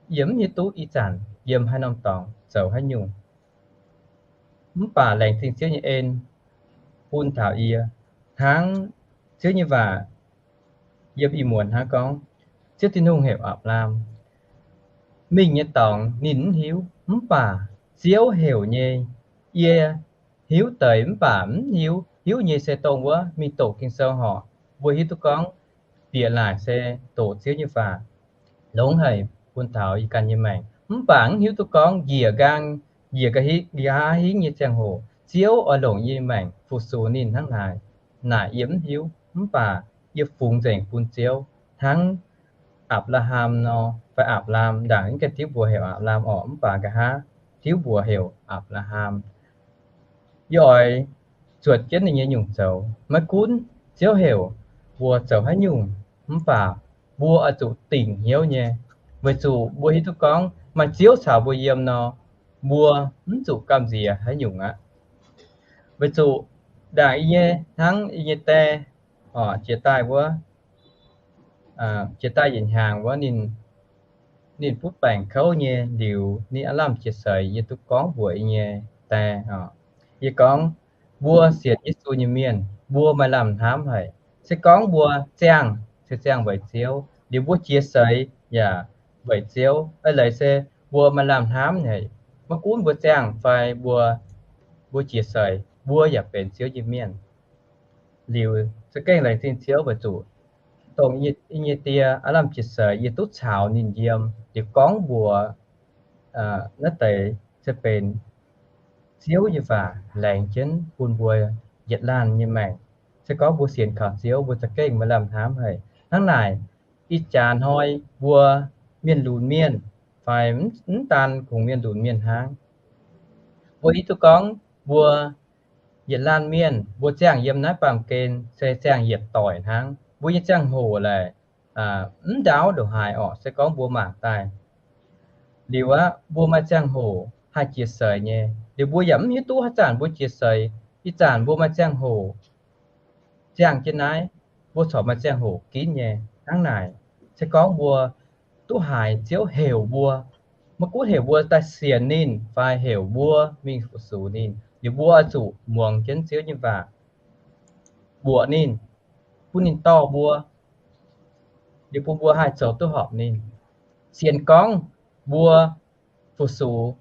yie mv hiuv duqv ih zanc yiem haaix norm dorngx zoux haaix nyungc. Mv baac laengz zingh Ziouv nyei en bun taux yie, hnangv Ziouv nyei waac yiem ih muonz hnangv gorngv, Ziouv Tin-Hungh heuc Apc^laam mingh nyei dorngx ninh mv hiuv, mv baac Ziouv heuc nyei, yie hiuv deix mv baac mv hiuv. Hiuv nyei se dongh wuov mingh doqc Ging-Sou horc, mbuo hiuv duqv gorngv bieqc laaic se doqc Ziouv nyei waac longx haic bun taux yie ganh nyei maengc. Mv baac mv hiuv duqv gorngv njiec nqaang, njiec nqa'haav hingv nyei ziangh hoc Ziouv oix longc yie nyei maengc fu-sux ninh hnangv haaix, naaic yie mv hiuv. Mv baac yie fungx nzengc bun Ziouv hnangv Apc^laa^ham nor, fai Apc^laam, ndaangc naaiv ganh diuv mbuox heuc Apc^laam orqc, mv baac nqa'haav diuv mbuox heuc Apc^laa^ham. Yie oix zuotc jienv ninh nyei nyungc zoux. Maiv gunv Ziouv heuc mbuo zoux haaix nyungc, mv baac mbuo oix zuqc dingc hnyouv nyei, weic zuqc mbuo hiuv duqv gorngv maaih Ziouv caux mbuo yiem nor, mbuo mv zuqc gamh nziex haaix nyungc aqv. Weic zuqc ndaangc yie nyei hnangv yie nyei die, orqc, jiex daaih wuov, jiex daaih yietc hnyangx wuov ninh, ninh butv baengc kouv nyei liuz ninh aav lamh jiex seix, yie duqv gorngv mbuox yie nyei die, orqc, yie gorngv, mbuo sienx Yesu nyei mienh mbuo maaih lamh hnamv haic. Se gorngv mbuo ziangh se ziangh weic Ziouv, liuz mbuo jiex seix yaac weic Ziouv. Eix leiz se mbuo maaih lamh hnamv haic. Maiv gunv mbuo ziangh fai mbuo, mbuo jiex seix, mbuo yaac benx Ziouv nyei mienh. Liuz za'gengh laengz zingh Ziouv weic zuqc dongh yie nyei die aav lamh jiex seix, yie duqv caux ninh yiem, liuz gorngv mbuox naaiv deix se benx Ziouv nyei waac laengz jienv bun mbuo yietc laanh nyei maengc. Se gorngv mbuo sienx kaux Ziouv, mbuo za'gengh maaih lamh hnamv haic. Hnangv naaic, ih jaax hnoi mbuo mienh lunx mienh, fai mv daan kungx mienh lunx mienh hnangv, mbuo hiuv duqv gorngv mbuo yietc laanh mienh mbuo ziangh yiem naaiv baamh gen se ziangh yietc doic hnangv. Mbuo nyei ziangh hoc laaix mv ndaauv ndongc haaix orqc, se gorngv mbuo mangc daaih. Liuz aqv, mbuo maaih ziangh hoc haih jiex seix nyei. Liuz mbuo yaac mv hiuv duqv haaix zanc mbuo jiex seix. Ih zanc mbuo maaih ziangh hoc ziangh jienv naaiv, mbuo corc maaih ziangh hoc ginv nyei. Hnangv naaic, se gorngv mbuo duqv haiz Ziouv heuc mbuo, maiv gunv heuc mbuo daaih sienx ninh fai heuc mbuo mingh fu-sux ninh, liuz mbuo oix zuqc muangx jienv Ziouv nyei waac, mbuoqc ninh, bun ninh dorh mbuo, liuz bun mbuo haih zoux duqv horpc ninh. Sienx gorngv mbuo fu-sux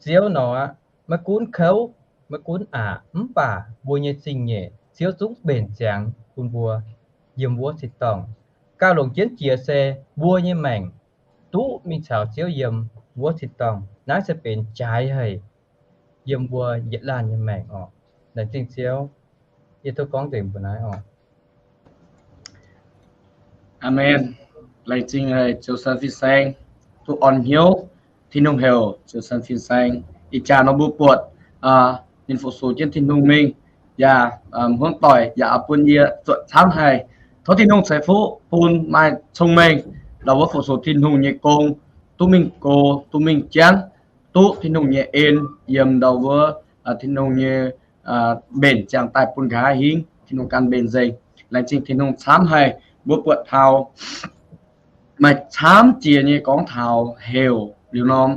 Ziouv nor aqv, maiv gunv kouv, maiv gunv aqc, mv baac mbuo nyei zingh nyeic Ziouv zungv mbenc ziangx bun mbuo yiem wuov tin-dorngh. Gauh longc jienv jiex se mbuo nyei maengc duqv mingh caux Ziouv yiem wuov tin-dorngh. Naaiv se benx jaaix haic yiem mbuo yietc laanh nyei maengc oc. Laengz zingh Ziouv. Yie tov gorngv nzengc mbuo naaiv oc. Aamen. Laengz zingh haic Ziouc San Fin-Saeng duqv orn hnyouv Tin-Hungh heuc Ziouc San Fin-Saeng. Ih jaax nor mbuo buatc ninh fu-sux jienv Tin-Hungh mingh, yaac hmuangv doic yaac bun yie zuotc camv haic. Tov Tin-Hungh ceix fuqv bun maaih cong-mengh ndau wuov fu-sux Tin-Hungh nyei gong duqv mingh go, duqv mingh jangv, duqv Tin-Hungh nyei en yiem ndau wuov Tin-Hungh nyei mbenc ziangh daaih bun nqa'haav hingv Tin-Hungh gan mbenc nzengc. Laengz zingh Tin-Hungh camv haic. Mbuo buatc taux maaih camv jiex nyei gorngv taux heuc liuz norm,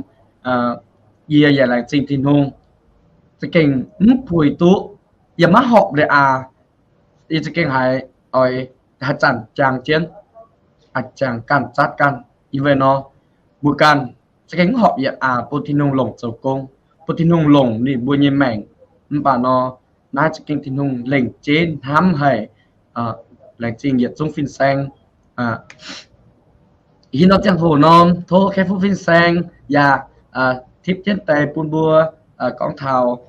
yie yaac laengz zingh Tin-Hungh za'gengh mv puix duqv, yie maiv horpc liuz aqv. Yie za'gengh haiz oix haaix zanc jangx jienv, jangx ganh zatv ganh. Yie weic nor mbuo ganh za'gengh mv horpc yietc aqv bun Tin-Hungh longc zoux gong, bun Tin-Hungh longc ninh mbuo nyei maengc. Mv baac nor, naaiv za'gengh Tin-Hungh lengc jeiv hnamv haic. Laengz zingh yietc zungv fin-saeng. Ih hnoi ziangh hoc norm tov Kaeqv Fuqv Fin-Saeng yaac tipv jienv deix bun mbuo gorngv taux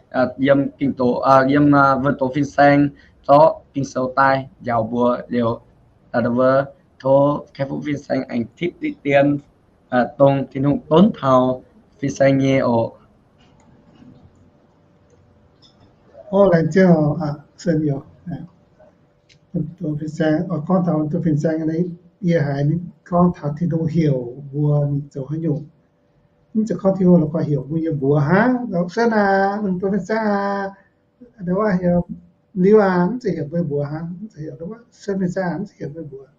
yiem Ging-Doz, yiem Wuonh Doz Fin-Saeng zorqv Ging-Sou daaih njaaux mbuo liuz, tov Kaeqv Fuqv Fin-Saeng aengx tipv diqv dien dongh Tin-Hungh donv taux fin-saeng nyei oc. Orv, laengz zingh oc, Sen Youz. Wuonh Doz Fin-Saeng, gorngv taux Wuonh Doz Fin-Saeng, yie haiz ninh gorngv taux Tin-Hungh heuc mbuo mingh zoux haaix nyungc. Mv zeiz gorngv Tin-Hungh la'guaih heuc mbuo nyei mbuox hnangv, Sen aac, Wuonh Doz Fin-Saeng aac, liuz aac, mv zeiz heuc mbuo mbuox hnangv, mv zeiz heuc, Sen Fin-Saeng aac, mv zeiz heuc mbuo mbuox.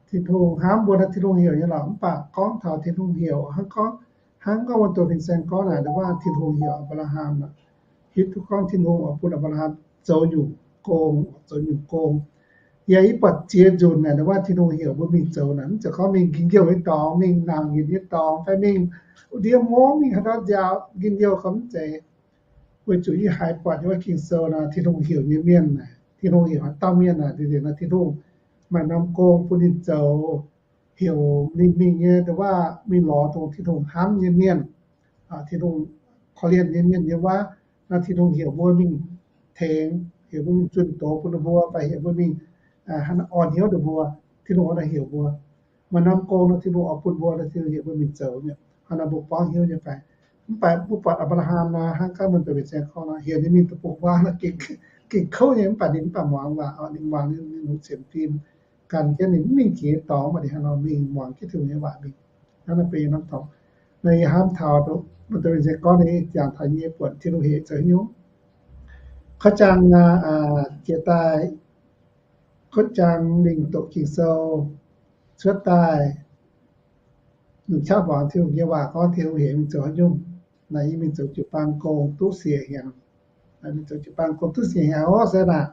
Tin-Hungh hnamv mbuo naaiv, Tin-Hungh heuc nyei lorqc. Mv baac gorngv taux Tin-Hungh heuc, hnangv gorngv, hnangv gorngv Wuonh Doz Fin-Saeng gorngv naaic, ndau wuov Tin-Hungh heuc Apc^laa^ham, hiuv duqv gorngv Tin-Hungh oix bun Apc^laa^ham zoux nyungc gong, zoux nyungc gong. Yaac yie buatc ziex nzunc naaic, ndau wuov Tin-Hungh heuc mbuo mingh zoux naaic, mv zeiz gorngv mingh nqi njiouh nyei dorngx, mingh nangc yietc nyei dorngx, fai mingh ndiev mungv, mingh haaix ndau nziaaux, nqi njiouh gorngv mv zeiz. Weic zuqc yie haiz buatc nyei wuov Ging-Sou nor, Tin-Hungh heuc nyei mienh naaic, Tin-Hungh heuc haaix dauh mienh naaic, Tin-Hungh maaih norm gong bun ninh zoux, heuc ninh mingh nyei, ndau wuov mingh lorz dongh Tin-Hungh hnamv nyei mienh, Tin-Hungh korv-lienh nyei mienh nyei waac. Nor Tin-Hungh heuc mbuo mingh tengx, heuc mbuo mingh zunh doz bun ninh mbuo, fai heuc mbuo mingh orn hnyouv ninh mbuo. Tin-Hungh oix heuc mbuo maaih norm gong nor, Tin-Hungh oix bun mbuo, Tin-Hungh heuc mbuo mingh zoux mi'aqv. Hnangv naaic mbuo buangv hnyouv nyei fai? Mv baac mbuo buatc Apc^laa^ham nor, hnangv gaax Wuonh Doz Fin-Saeng gorngv nor, heuc ninh mingh deic-bung waac nor, gengh kouv nyei, mv baac ninh mv baac muangx waac, ninh muangx ninh longc cien fim gan jienv, ninh mv mingh jiex dorngx, mv baac ninh hnangv nor mingh muangx jienv Tin-Hungh nyei waac mingh. Hnangv naaic benx norm dorngx. Naaiv yie hnamv taux Wuonh Doz Fin-Saeng gorngv ninh jangx taux nyei buonc Tin-Hungh heuc zoux haaix nyungc. Kotv jangx, jiex daaih, kotv jangx mingh doqc Ging-Sou cuotv daaih, longc qaqv muangx Tin-Hungh nyei waac gorngv Tin-Hungh heuc mingh zoux haaix nyungc. Naaiv yie mingh zoux jiu-baang gong duqv siec hnyangx. Mingh zoux jiu-baang gong duqv siec hnyangx orv, se naaic,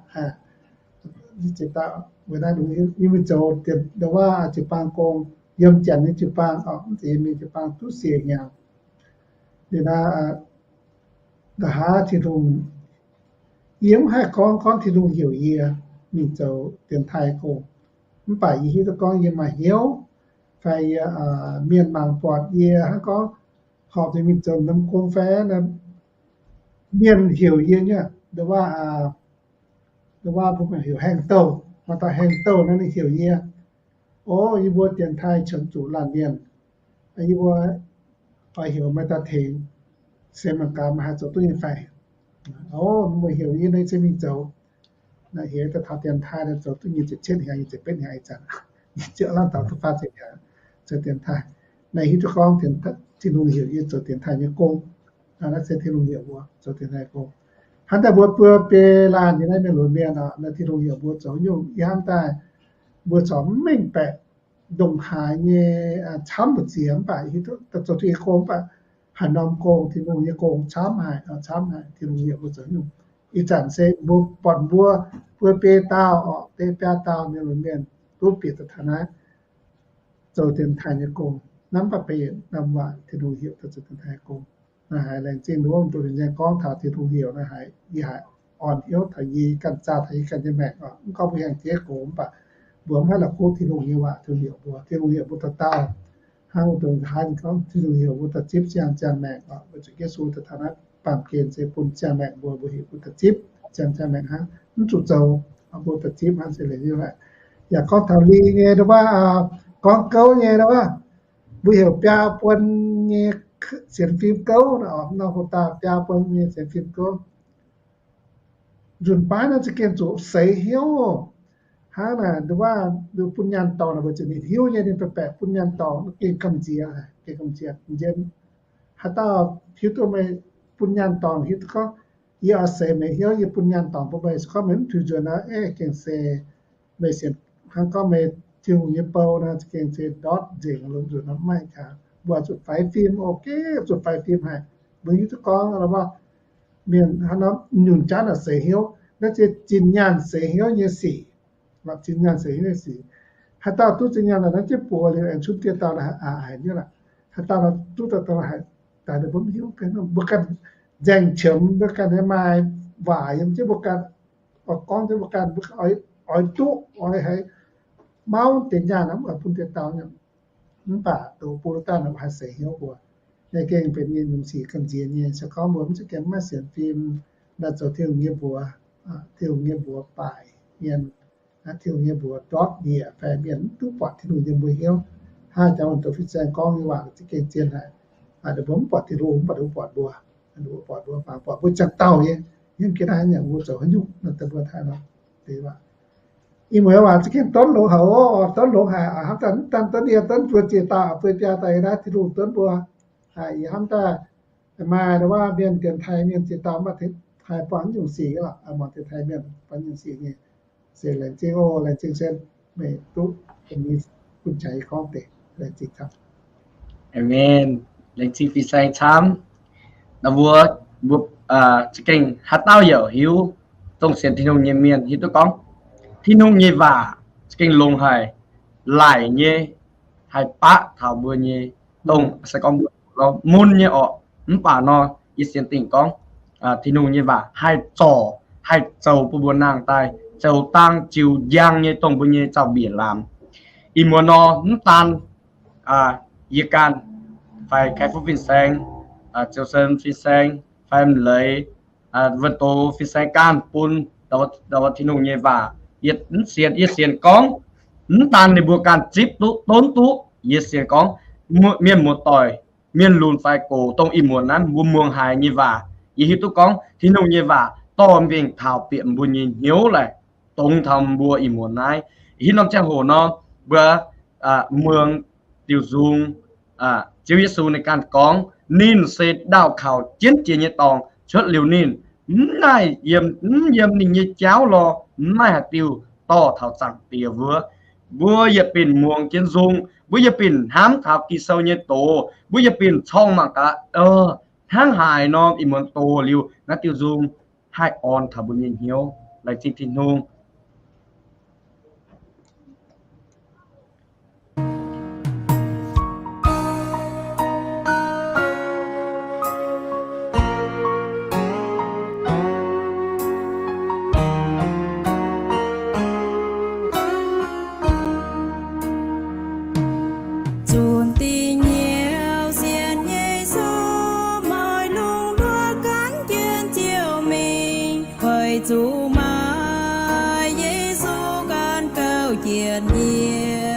weic naaiv yie mingh zoux, ndau wuov jiu-baang gong, yiem Janx nyei jiu-baang oc, mv zeiz yie mingh jiu-baang duqv siec hnyangx. Liuz naaiv, nqa'haav Tin-Hungh, yie mv haih gorngv, gorngv Tin-Hungh heuc yie mingh zoux dienx taaih gong. Mv baac yie hiuv duqv gorngv yie maaih hnyouv, fai yie, mienh mangc buatc yie hnangv gorngv horpc zuqc mingh zoux norm gong fai, mienh heuc yie nyei, ndau wuov, ndau wuov mbuo heuc haengh douh, maaih dauh haengh douh nor ninh heuc yie. O, yie mbuo dienx taaih qiemx zuqc laanh mienh, yie mbuo oix heuc meih daaih tengx, se mangc gaax meih haih zoux duqv nyei fai. O, meih heuc yie nor se mingh zoux. Naaiv heuc daaih taux dienx taaih zoux duqv nyic ziepc cietv hnyangx, nyic ziepc betv hnyangx ih zanc, nyic ziepc laanh dauh duqv faah ziepc hnyangx zoux dienx taaih. Naaiv hiuv duqv gorngv Tin-Hungh heuc yie zoux dienx taaih nyei gong. Naaiv se Tin-Hungh heuc mbuo zoux dienx taaih gong. Hnangv daaih mbuo buo biei laanh nyei naaiv mienh lunx mienh oc, naaiv Tin-Hungh heuc mbuo zoux nyungc, yie hnamv daaih mbuo corc mv mengh baeqc ndongc haaix nyei camv mbu'ziex, mv baac hiuv duqv zoux Tin-Hungh nyei gong, mv baac haaix norm gong, Tin-Hungh nyei gong camv haic, camv haic, Tin-Hungh heuc mbuo zoux nyungc. Ih zanc se mbuo buatc mbuo buo biei dauh oc, biei biaa dauh mienh lunx mienh duqv bieqc daaih taux naaiv zoux dienx taaih nyei gong. Hnamv mv baac benx norm waac Tin-Hungh heuc daaih zoux dienx taaih nyei gong. Naaiv haiz laengz zingh wuov Doz Fin-Saeng gorngv taux Tin-Hungh heuc naaiv haiz, yie haiz orn hnyouv taux yie ganh zaah taux yie ganh nyei maengc oc. Mv gorngv mbuo hiaangx jeiv gox mv baac mbuo mv haih la'kuqv Tin-Hungh nyei waac, Tin-Hungh heuc mbuo, Tin-Hungh heuc mbuo dauh dauh. Hnangv dongh haaix gorngv Tin-Hungh heuc mbuo daaih zipv siang ziangh maengc oc. Weic zuqc Yesu daaih taux naaiv baamh gen se bun ziangh maengc mbuo, mbuo heuc mbuo daaih zipv siang ziangh maengc hnangv, mv zuqc zoux, mbuo daaih zipv hnangv se leiz nyei waac. Yaac gorngv taux lingh nyei ndau wuov, gorngv gouv nyei ndau wuov, mbuo heuc biaa buon nyei sienx fim gouv, mv norm hoc dauh biaa buon nyei sienx fim gouv. Nzunc baav naaiv za'gengh zuqc seix hnyouv. Hnangv naaic, nduov bun nyaanh dorngc, weic zuqc ninh hiuv nyei, ninh baeqc baeqc bun nyaanh dorngc, gengh gamh nziex, gengh gamh nziex, nziex. Haaix dauh hiuv duqv meih bun nyaanh dorngc, hiuv duqv gorngv yie oix seix meih hnyouv, yie bun nyaanh dorngc bun meih, se gorngv meih mv tuix nzuonx nor, eh, gengh se meih sienx, hnangv gorngv meih Tin-Hungh nyei bou nor, gengh se ndortv nzengc, longc nzunc nor mv maaih jaax. Mbuo zuqc faix fim, ok, zuqc faix fim haic. Mbuo hiuv duqv gorngv mienh hnangv nor nyunc jaav naaic seix hnyouv, naaiv se zinh nyaanh seix hnyouv nyei sic. Zinh nyaanh seix hnyouv nyei sic. Haaix dauh duqv zinh nyaanh naaic, naaiv jienv buoz liuz aengx cunv dieh dauh haic, haiz nyei lorqc. Haaix dauh duqv dauh dauh haiz, daaih ninh mbuo mv hiuv, mbuo ganh nzaeng qiemx, mbuo ganh nyei maaih waac yiem jienv mbuo ganh, oix gorngv jienv mbuo ganh, mbuo oix duqv, oix haiz mauv deix nyaanh, mv oix bun dieh dauh nyei. Mv baac doz bun daaih naaic haih seix hnyouv mbuo. Naaiv gengh benx nyei nyungc sic gamh nziex nyei. Se gorngv mbuo mv za'gengh maiv sienx fim, naaiv zoux Tin-Hungh nyei mbuox, Tin-Hungh nyei mbuox baaic mienh, Tin-Hungh nyei mbuox ndortv njiec fai mienh mv duqv buatc Tin-Hungh yiem mbuo hnyouv. Hnangv jangx wuonh douz fin-saeng gorngv nyei waac za'gengh zien haic. Mbuo mv buatc Tin-Hungh, mv baac mbuo buatc mbuo, mbuo buatc mbuo, mv baac mbuo buatc mbuo ziangh dauh nyei, yiem jienv naaiv nyungc mbuo zoux haaix nyungc nor, daaih mbuo taaih nor. Ih muonz waac za'gengh donv longx haic oc, donv longx haic, hnamv daaih mv daan donv yie, donv mbuo ziex dauh, buo biaa dauh yiem naaiv Tin-Hungh donv mbuo. Yie hnamv daaih maaih ndau wuov mienh dienx taaih mienh ziex dauh mv baac tengx taaih buangh nyungc sic lorqc, muangx dienx taaih mienh buangh nyungc sic nyei. Se laengz zingh oc, laengz zingh sen meih duqv bun jaax yie gorngv deix, laengz zingh camv. Aamen. Laengz zingh fin-saeng camv. Naaiv mbuo, mbuo za'gengh haaix dauh yaac hiuv, dongh sienx Tin-Hungh nyei mienh hiuv duqv gorngv Tin-Hungh nyei waac za'gengh longx haic, laic nyei, haih baqv taux mbuo nyei, dongh se gorngv mbuo mun nyei orqc. Mv baac nor, yie sienx dingc gorngv Tin-Hungh nyei waac haih zorc, haih zoux bun mbuo nangh daaih zoux dangh ziux njang nyei dongh mbuo nyei zaux-mbiec lamz. Ih muonz nor mv daan yie ganh, fai Kai Fu fin-saeng, Ziouv Sen fin-saeng, fai m'leiz wuonh doz fin-saeng ganh bun ndau wuov Tin-Hungh nyei waac. Yie mv sienx, yie sienx gorngv mv daan ninh mbuo ganh zipv duqv, donv duqv. Yie sienx gorngv mienh muoz-doic, mienh lunx fai gox, dongh ih muonz naaiv mbuo muangx haiz nyei waac, yie hiuv duqv gorngv Tin-Hungh nyei waac dorh mingh taux bieqc mbuo nyei hnyouv laaic, dongz taux mbuo ih muonz naaiv. Hitv norm ziangh hoc nor, mbuo muangx diuh nzung, Ziouv Yesu ninh ganh gorngv, ninh se ndaauh kaux jienv jiex nyei dorngx. Cuotv liuz ninh, mv maaih yiem, mv yiem ninh nyei jauv lorh, mv maaih haaix diuh dorh taux Zaangc Diex wuov. Mbuo yietc binc muangx jienv nzung, mbuo yietc binc hnamv taux Ging-Sou nyei doz, mbuo yietc binc corng mangc gaax, hnangv haaix nor ih muonz doz liuz naaiv diuh nzung haih orn taux mbuo nyei hnyouv. Laengz zingh Tin-Hungh. Zunc dih nyouv sienx Yesu, maaih lungh ndorm gan jienv Ziouv mingh, weic zuqc maaih Yesu gan gauh jiex yie.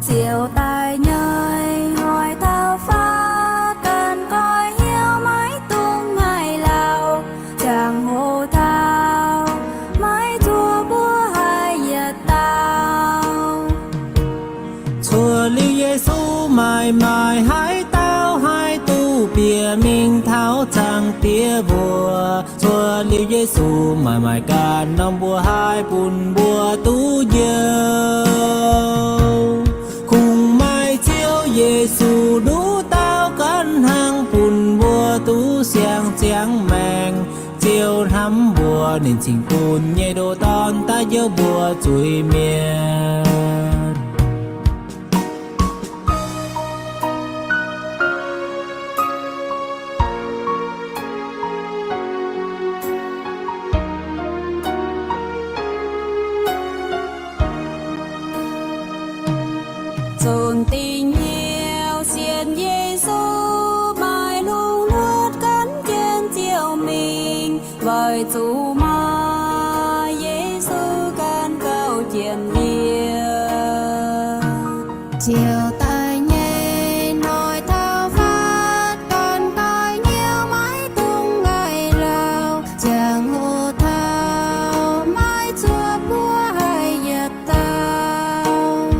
Ziouv daaih nyei hoic taux faatv, ganh goiv hnyouv maiv dungx ngaih lauh, ziangh hoc taux maiv zuqc mbuo haih yietc dauh. Cuotv liuz Yesu maaih maaih haaix dauh haih duqv bieqc mingh taux Zaangc Diex mbuox. Cuotv liuz Yesu maaih maaih ganh norm mbuox haih bun mbuo duqv njouh. Kungx maaih Ziouv Yesu nduqc dauh ganh hnangv bun mbuo duqv siang-ziangx maengc. Ziouv hnamv mbuo, ninh cingx bun nyei ndoh Dorn daaih njoux mbuo zuiz-mienh. Weic zuqc maaih Yesu gan gauh jiex yie, ziouc daaih nyei noic taux fatv gan nqoi hnyouv maiv dungx ngaih lauh, ziangh hoc taux maiv zuov mbuo haih yietc dauh.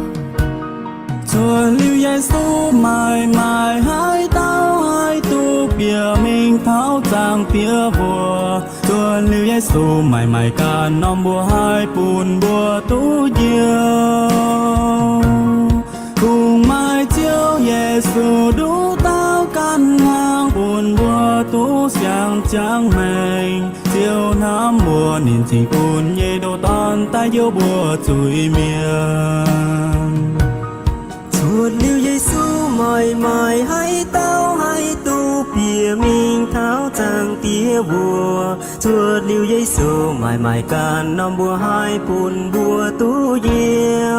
Zuotc liuz Yesu maaih maaih haaix dauh haih duqv bieqc mingh taux Zaangc Diex mbuox. Zuotc liuz Yesu maaih maaih ganh norm mbuo haih bun mbuo duqv njoux. Kungx maaih Ziouv Yesu nduqc dauh ganh hnangv bun mbuo duqv siang ziangh maengc. Ziouv hnamv mbuo, ninh cingx bun nyei ndoh Dorn daaih njoux mbuo zuiz mienh. Zuotc liuz Yesu maaih maaih haaix dauh haih duqv bieqc mingh taux Zaangc Diex mbuox. Zuotc liuz Yesu maaih maaih ganh norm mbuo haih bun mbuo duqv njoux.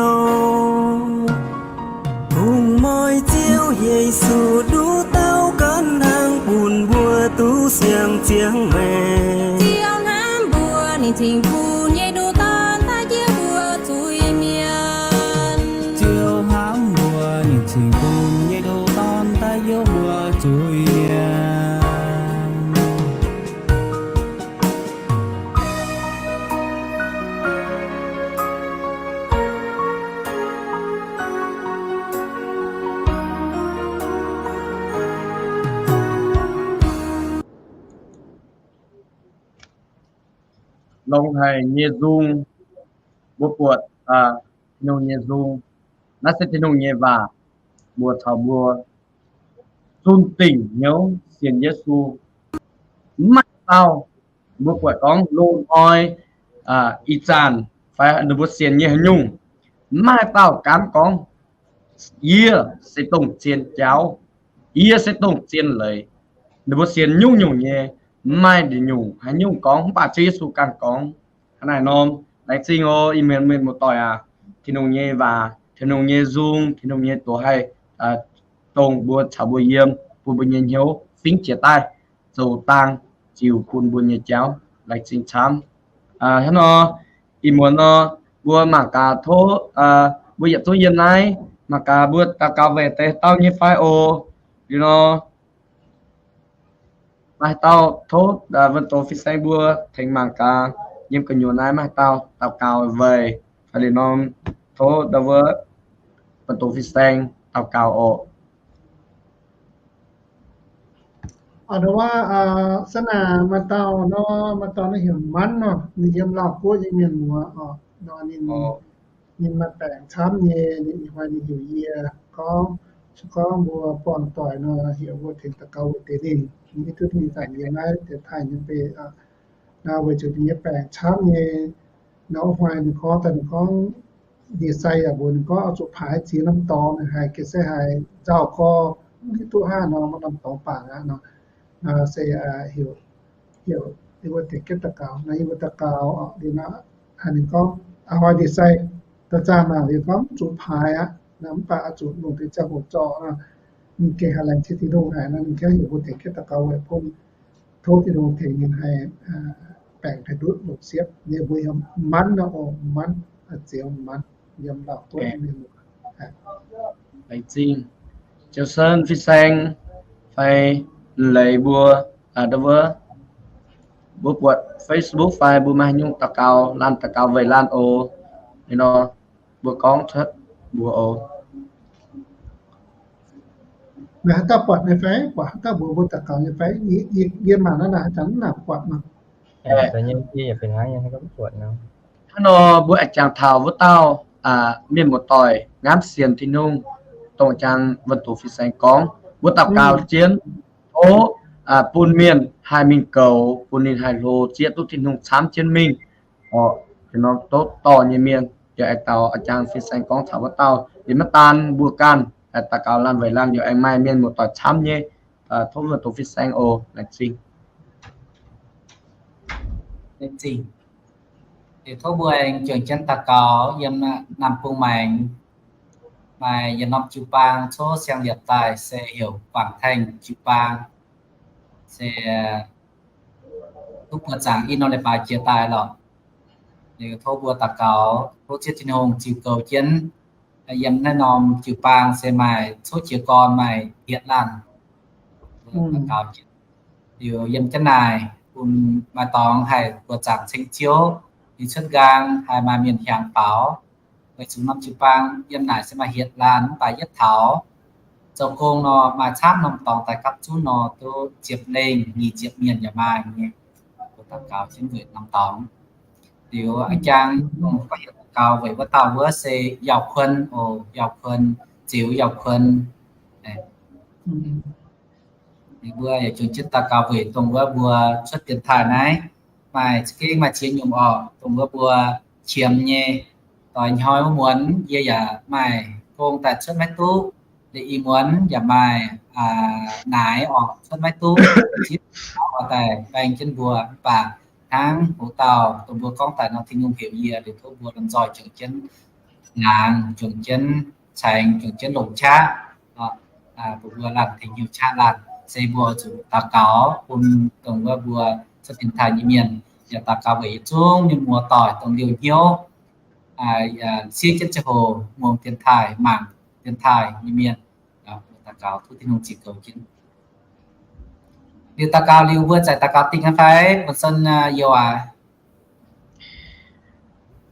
Kungx maaih Ziouv Yesu nduqc dauh ganh hnangv bun mbuo duqv siang ziangh maengc. Ziouv hnamv mbuo, ninh cingx bun nyei ndoh Dorn daaih njoux mbuo zuiz mienh. Ziouv hnamv mbuo, ninh cingx bun nyei ndoh Dorn daaih njoux mbuo zuiz mienh. Longx haic nyei nzung, mbuo buatc Tin-Hungh nyei nzung. Naaiv se Tin-Hungh nyei waac mbuox taux mbuo zunh dingc hnyouv sienx Yesu. Mv maaih dauh, mbuo buatc gorngv loz-hnoi, ih zanc, fai ninh mbuo sienx nyei haaix nyungc, mv maaih dauh gaanv gorngv, yie se dongh zien jauv, yie se dongh zien leiz. Ninh mbuo sienx nyungc-nyungc nyei, mv maaih nyungc haaix nyungc gorngv, mv baac Ziouv Yesu ganh gorngv. Hnangv naaiv norm, laengz zingh oc, ih mienh mienh muoz-doic aac. Tin-Hungh nyei waac, Tin-Hungh nyei nzung, Tin-Hungh nyei doz haih dongh mbuo caux mbuo yiem, bun mbuo nyei hnyouv fingx jiex daaih, zoux dang ziux bun mbuo nyei jauv. Laengz zingh camv. Hnangv nor, ih muonz nor, mbuo mangc gaax tov, mbuo yietc zungv yiem naaiv, mangc gaax mbuo daux gaux weic deix dauh nyei fai oc. Liuz nor, maaih haaix dauh tov wuonh doz fin-saeng mbuo tengx mangc gaax, yiem gu'nyuoz naaiv maaih haaix dauh daux gaux weic, fai liuz norm tov ndau wuov wuonh doz fin-saeng daux gaux oc. Aa, ndau wuov, aa, sanaah maaih dauh nor, maaih dauh naaiv heuc Manv nor, ninh yiem Laauh Guoqv nyei mienh muoz oc. Nor ninh, ninh maaih baengc camv nyei, ninh ih hnoi ninh heuc yie gorngv, se gorngv mbuo buangh-doic nor, heuc mbuo tengx daux gaux weic deix ninh. Ninh hiuv duqv ninh zanc yiem naaiv dienx taaih nyei mbuo, aa, nor weic zuqc ninh nyei baengc camv nyei. Nor ih hnoi ninh gorngv daaih, ninh gorngv ndie-sai yaac mbuox ninh gorngv oix zuqc paaix ziex norm dorngx, ninh haiz ga'sie haiz nzauh gorx, mv hiuv duqv hnangv nor, maaih norm dorngx bangc aqv nor. Nor se heuc, heuc ninh mbuo tengx jienv daux gaux. Nor yie mbuo daux gaux liuz nor, ninh gorngv a'hnoi ndie-sai daaih zaah mangc liuz gorngv mv zuqc paaix aqv nor, mv baac oix zuqc longc deix ziangh hoc zorqv nor. Ninh gengh haiz laengz zingh Tin-Hungh haic nor, ninh gengh heuc mbuo tengx jienv daux gaux weic bun tov Tin-Hungh tengx ninh haih baengc haih ndutv longc siepv. Ninh mbuo heuc Manv nor oc, Manv, Zioux Manv, yiem Laauh Guoqv. Laengz zingh. Ziouc sen fin-saeng fai leiz mbuo, ndau wuov, mbuo buatc Facebook fai mbuo maaih haaix nyungc daux gaux, laanh daux gaux weic laanh oc. Liuz nor, mbuo gorngv cuotv mbuox oc. Meih haaix dauh buatc nyei fai? Buatc haaix dauh mbuox mbuo daux gaux nyei fai? Yie mangc naaiv naaic haaix zanc mv nangc buatc nor. Hnangv nor mbuo aengx jangx taux wuov dauh mienh muoz-doic ngamv sienx Tin-Hungh, dongh jangx wuonh doz fin-saeng gorngv, mbuo daux gaux jienv, tov bun mienh haih mingh goux, bun ninh haih hlo zieqv duqv Tin-Hungh camv jienv mingh. Oc, nor tov dorh nyei mienh yaac aengx daux, jangx fin-saeng gorngv taux wuov dauh, yaac maiv daan mbuo ganh, daux gaux laanh weic laanh yaac aengx maaih mienh muoz-doic camv nyei. Tov wuonh doz fin-saeng oc. Laengz zingh. Tov mbuo aengx juangc jienv daux gaux yiem Nam Bung Maengx. Maaih yietc norm jiu-baang coqv siang-liepc daaih se heuc Guangc Taeng jiu-baang. Se duqv buoqc zaangc i norm leiz-baaix jiex daaih lorqc. Liuz tov mbuo daux gaux, tov Ziouv Tin-Hungh ziux goux jienv, yiem naaiv norm jiu-baang se maaih coqv jiez gorn maaih hietc laanh. Daux gaux, liuz yiem jienv naaic bun maaih dorngx haih buoqc zaangc ceng Ziouv, liuz cuotv nqaang haih maaih mienh hiaangx faaux. Weic zuqc norm jiu-baang yiem naaic se maaih hietc laanh mv baac yietv taux zoux gong nor maaih camv norm dorngx daaih gapv zunv nor duqv ziepc lengh nyic ziepc mienh yaac maaih nyei. Daux gaux jienv weic norm dorngx. Liuz a'jang dongh gorngv daux gaux weic wuov dauh wuov se Yauh Kuon oc, Yauh Kuon, Ziux Yauh Kuon. Mbuo yaac juangc jienv daux gaux weic dongh wuov mbuo cuotv dienx taaih naaiv, maaih za'gengh maaih ziex nyungc orqc, dongh wuov mbuo qiemx nyei, doix hnoi wuov muonz yie yaac maaih gong daaih cuotv maiv duqv, liuz ih muonz yaac maaih naaic orqc cuotv maiv duqv, ziex daaih baeng jienv mbuo. Mv baac hnangv hoc dauh dongh mbuo gorngv daaih nor, Tin-Hungh heuc yie liuz tov mbuo lomh nzoih juangc jienv hnaangx, juangc jienv caengx, juangc jienv longc qaqv. Mbuo laanh tengx hnyouv qaqv laanh se mbuo oix zuqc daux gaux bun dongh wuov mbuo cuotv dienx taaih nyei mienh, yaac daux gaux weic yietc zungv mienh muoz-doic dongh liouh hnyouv siev jienv ziangh hoc muangx dienx taaih, mangc dienx taaih nyei mienh. Daux gaux tov Tin-Hungh ziux goux jienv. Liuz daux gaux liuz mbuo zaix daux gaux dingh aqv fai? Bun Sen youh aac.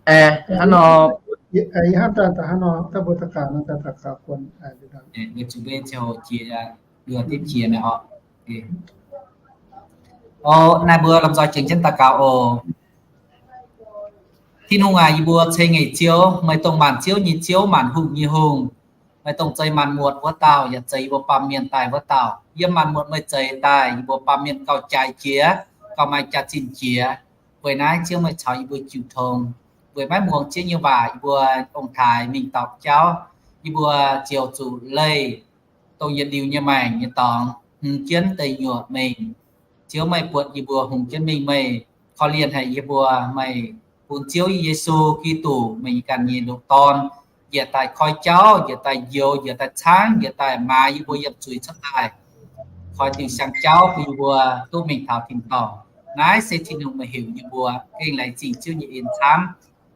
Hnangv nor, hnangv nor, mbuo daux gaux, daux gaux, mbuo zuqc mbe ziangh hoc jiex, nduov div jiex naaiv orqc. O, naaiv mbuo lomh nzoih juangc jienv daux gaux oc. Tin-Hungh aac, yie mbuo ceng nyei Ziouv, meih dongh maanc ziouv nyei Ziouv, maanc hungh nyei Hungh. Meih dongh zeix maanc muotc wuov dauh, yaac zeix yie mbuo baamh mienh daaih wuov dauh. Yiem maanc muotc meih zeix daaih, yie mbuo baamh mienh gauh jaaix jiex, gauh maaih jaax-zinh jiex. Weic naaiv Ziouv meih caux yie mbuo jiu tong. Weic maiv muangx Ziouv nyei waac yie mbuo ong-taaix mingh dauh jauv, yie mbuo ziouc zuqc leih dongh yietc liuz nyei maengc nyei dorngx hungx jienv deic nyuoqc mingh. Ziouv meih buatc yie mbuo hungx jienv mingh, meih korv-lienh haic yie mbuo. Meih bun Ziouv Yesu Giduc, meih nyei ganh nyei ndoqc Dorn, njiec daaih koi jauv, njiec daaih njoux, njiec daaih caangv, njiec daaih maaiz yie mbuo yiem zuiz cuotv daaih, koi diuh siang-jauv bun yie mbuo duqv mingh taux tin-dorngh. Naaiv se Tin-Hungh meih heuc yie mbuo. Gengh laengz zingh Ziouv nyei en camv.